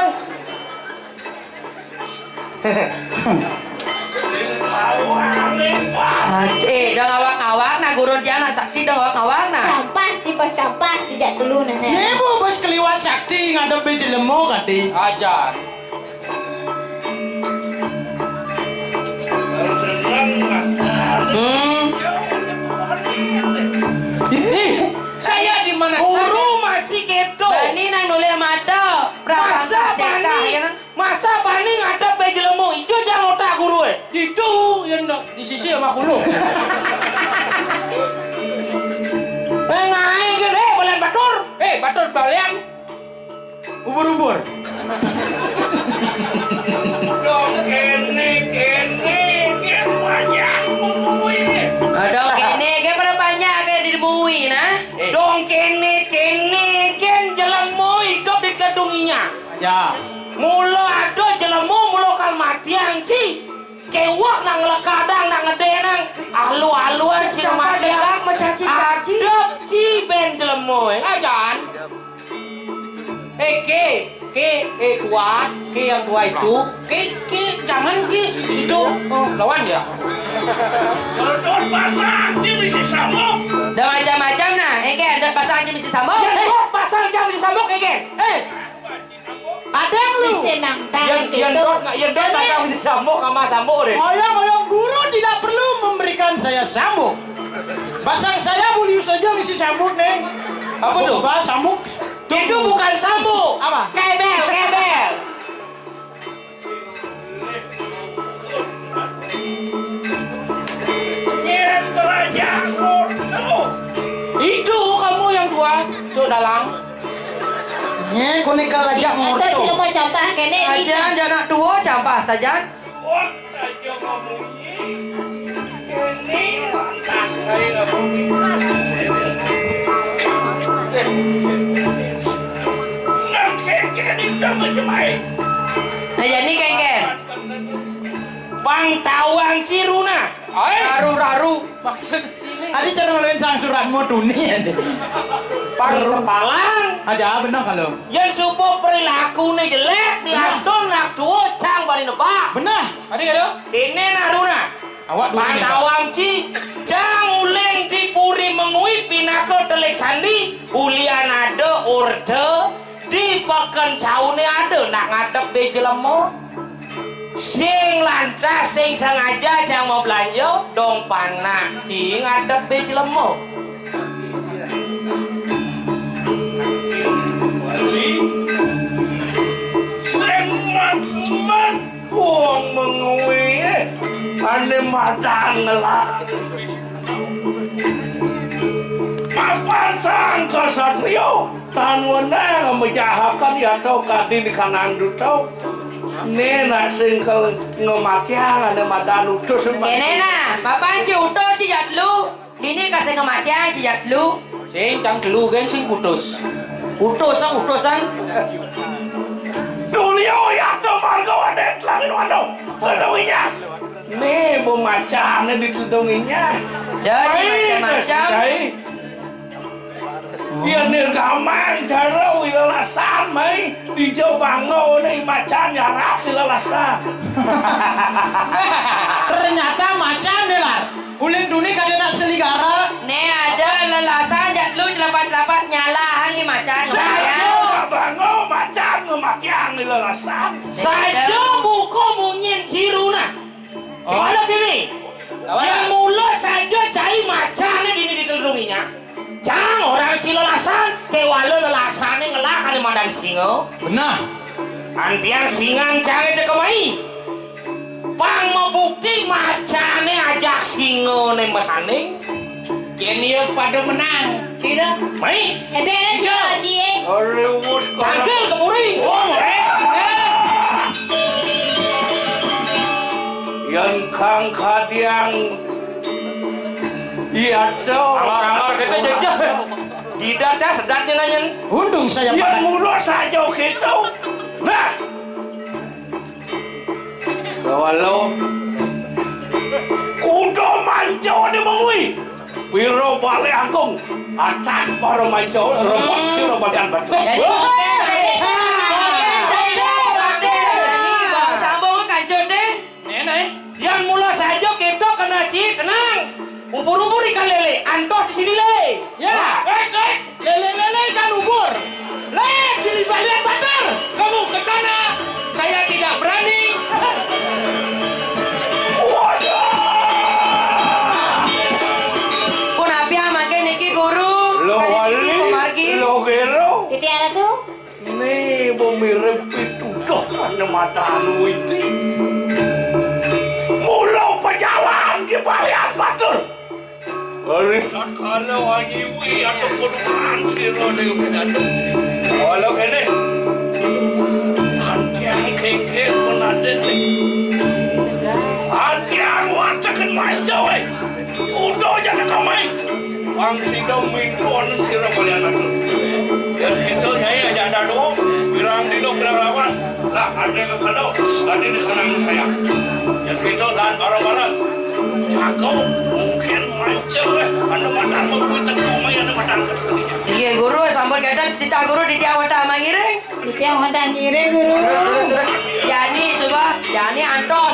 Ah, eh, dong awak-awak nah, guru dia nah sakti dong awak-awak nah. Campas, cipas campas, tidak dulu nenek. Nih, Bu, bos keliwat sakti ngadep bé jelema kati. Ajar. Hmm. Ini saya di mana guru saja? Masih keto. Bani nang nolih mata. Masa bani? Ya kan? Masa bani ngadep bé jelema ijo jang otak guru, eh? Itu yang nak di sisi sama kulo. Eh, ngai ke, eh, balian batur. Eh, batur balian. Ubur-ubur. Dong kéné, kéné, kén banyak ngomongin. Ah, dong kéné, kén pada banyak kayak di mui nah. Eh. Dong kéné, kéné, kén jelema idup di kedunginya. Ya. Mula ada jelema, mula kal matiang, ci. Kéwak nang lekadang, nang ngedé nang. Alu-aluan, ci, matiang. Adep, ci. Adep, ci, ben jelema, eh. Ajan. Eh, Ki, Ki, eh, tua, Ki yang tua itu. Ki, Ki, jangan, Ki. Itu, oh, lawan ya. Dot pasang, ci, misi sambung. Dah macam-macam nah. Eh, Ki, dot pasang, ci, misi sambung. Ya, dot pasang, ci, misi sambung, eh, Ki. Eh. Ada lu. Bisa nang yang, yang dot, yang dot pasang sambok sama sambok deh. Ngoyong-ngoyong guru tidak perlu memberikan saya sambok. Pasang saya boleh saja misi sambok nih. Apa tuh? Bah, sambok. Itu bukan sambok. Apa? Kebel, kebel. Itu kamu yang tua, Cuk Dalang. Nyé, kuning kal aja ngorto. Atau cuma contoh kéné. Aja anak tua contoh saja. Wah, saja mamunyi. Kéné lantas kayak mamunyi. Nang kéné kamu jemai. Nah, jadi kéngkén. Pang tawang ciruna. Raru-raru. Maksud Adi cara ngelain sang surat mau tuni ya. Pang sepalang. Aja benar kalau. Yang supo perilaku ne jelek, di aston nak tua cang bari nebak. Benar. Adi ada. Ini naruna. Awak dulu. Pang tawang ci, cang uling di puri mengui pinaka telik sandi, ulian ada orde, di peken caune ada nak ngadep di jelema. Sing lantas sing sengaja cang mau belanja, dong panak ci ngadep di jelema. Sing mat-mat wong mengui, ane madan ngelah. Papan sang kesatrio. Tan wenang mejahaken yanto kadi di kanan duto. Né nak sing kel-, ngematiang ane madan utus. Kéné nah, papan ci utus ci jatlu. Dini kasih ngematiang ci jatlu. Sing cang telu kan sing utus. Utusan, utusan. Dulio ya to marga wadah langit waduh. Kedunginya. Nih, bu macané di kedunginya. Jadi macam-macam. Yén nirgaman jero wilelasan, mai, dija bango né macan nyarap wilelasan. Ternyata macan deh, Lar. Ulin duni kadé nak seligara. Né ada lelasan jak lu celapat-celapat nyalahang i macan. Saja bango macan ngemakiang lelasan. Saja buka munyin siruna. Kepala kiri. Yang mula saja cai macané dini di kedunginya. Cang orang cilelasan, kéwala lelasané ngelah kali madan singa. Benah. Antiang singan cangé teka mai. Pang mabukti macané ajak singané masanding. Yén ia pada menang, kira. Mai. Édé, édé, Haji, éh. Tangkil ke puri. Oh, éh. Yén kang kadiang iya to. Amar-amar kita jejeh. Tidak cah sedat nanya. Untung saya. Yén mula saja kéto. Nah. Kawalo. Kuda manca di mengwi. Pira balé agung. Atak para manca rebut sira badan batu. Jadi, sambung kancut deh. Néné, yang mula saja kita kena ci kenang. Ubur-ubur ikan lele, antos di sini le. Ya. Éh, éh, lele-lele ikan ubur. Le, di balian batar. Kamu ke sana. Saya tidak berani. Waduh. Pun api amake niki guru. Lo wali, lo gelo. Titiang Ratu. Né, bo mirip pituduh panematan witi. Mula pajalan ki balian batur. Ari tatkala wanyiwi atau kudukan sira dewe jatuh. Walau kene. Antiang kengkeng penadit nih. Antiang wataken maisa weh. Kuda jana kamai. Wang sida mintuan sira kalian aku. Yang kita nyai aja ada dua, pirang dino pirang lawan. Lah, ada yang kado, tadi di kanan saya. Yang kita dan bareng-bareng. Jago, mungkin mancur, eh. Anu madan mau kuwi teko, mai anu madan. Sige guru, sampun kadang titah guru di tiang wetah mangiring. Di tiang wetah ngiring guru. Terus, terus, terus. Yani, coba. Yani, antos.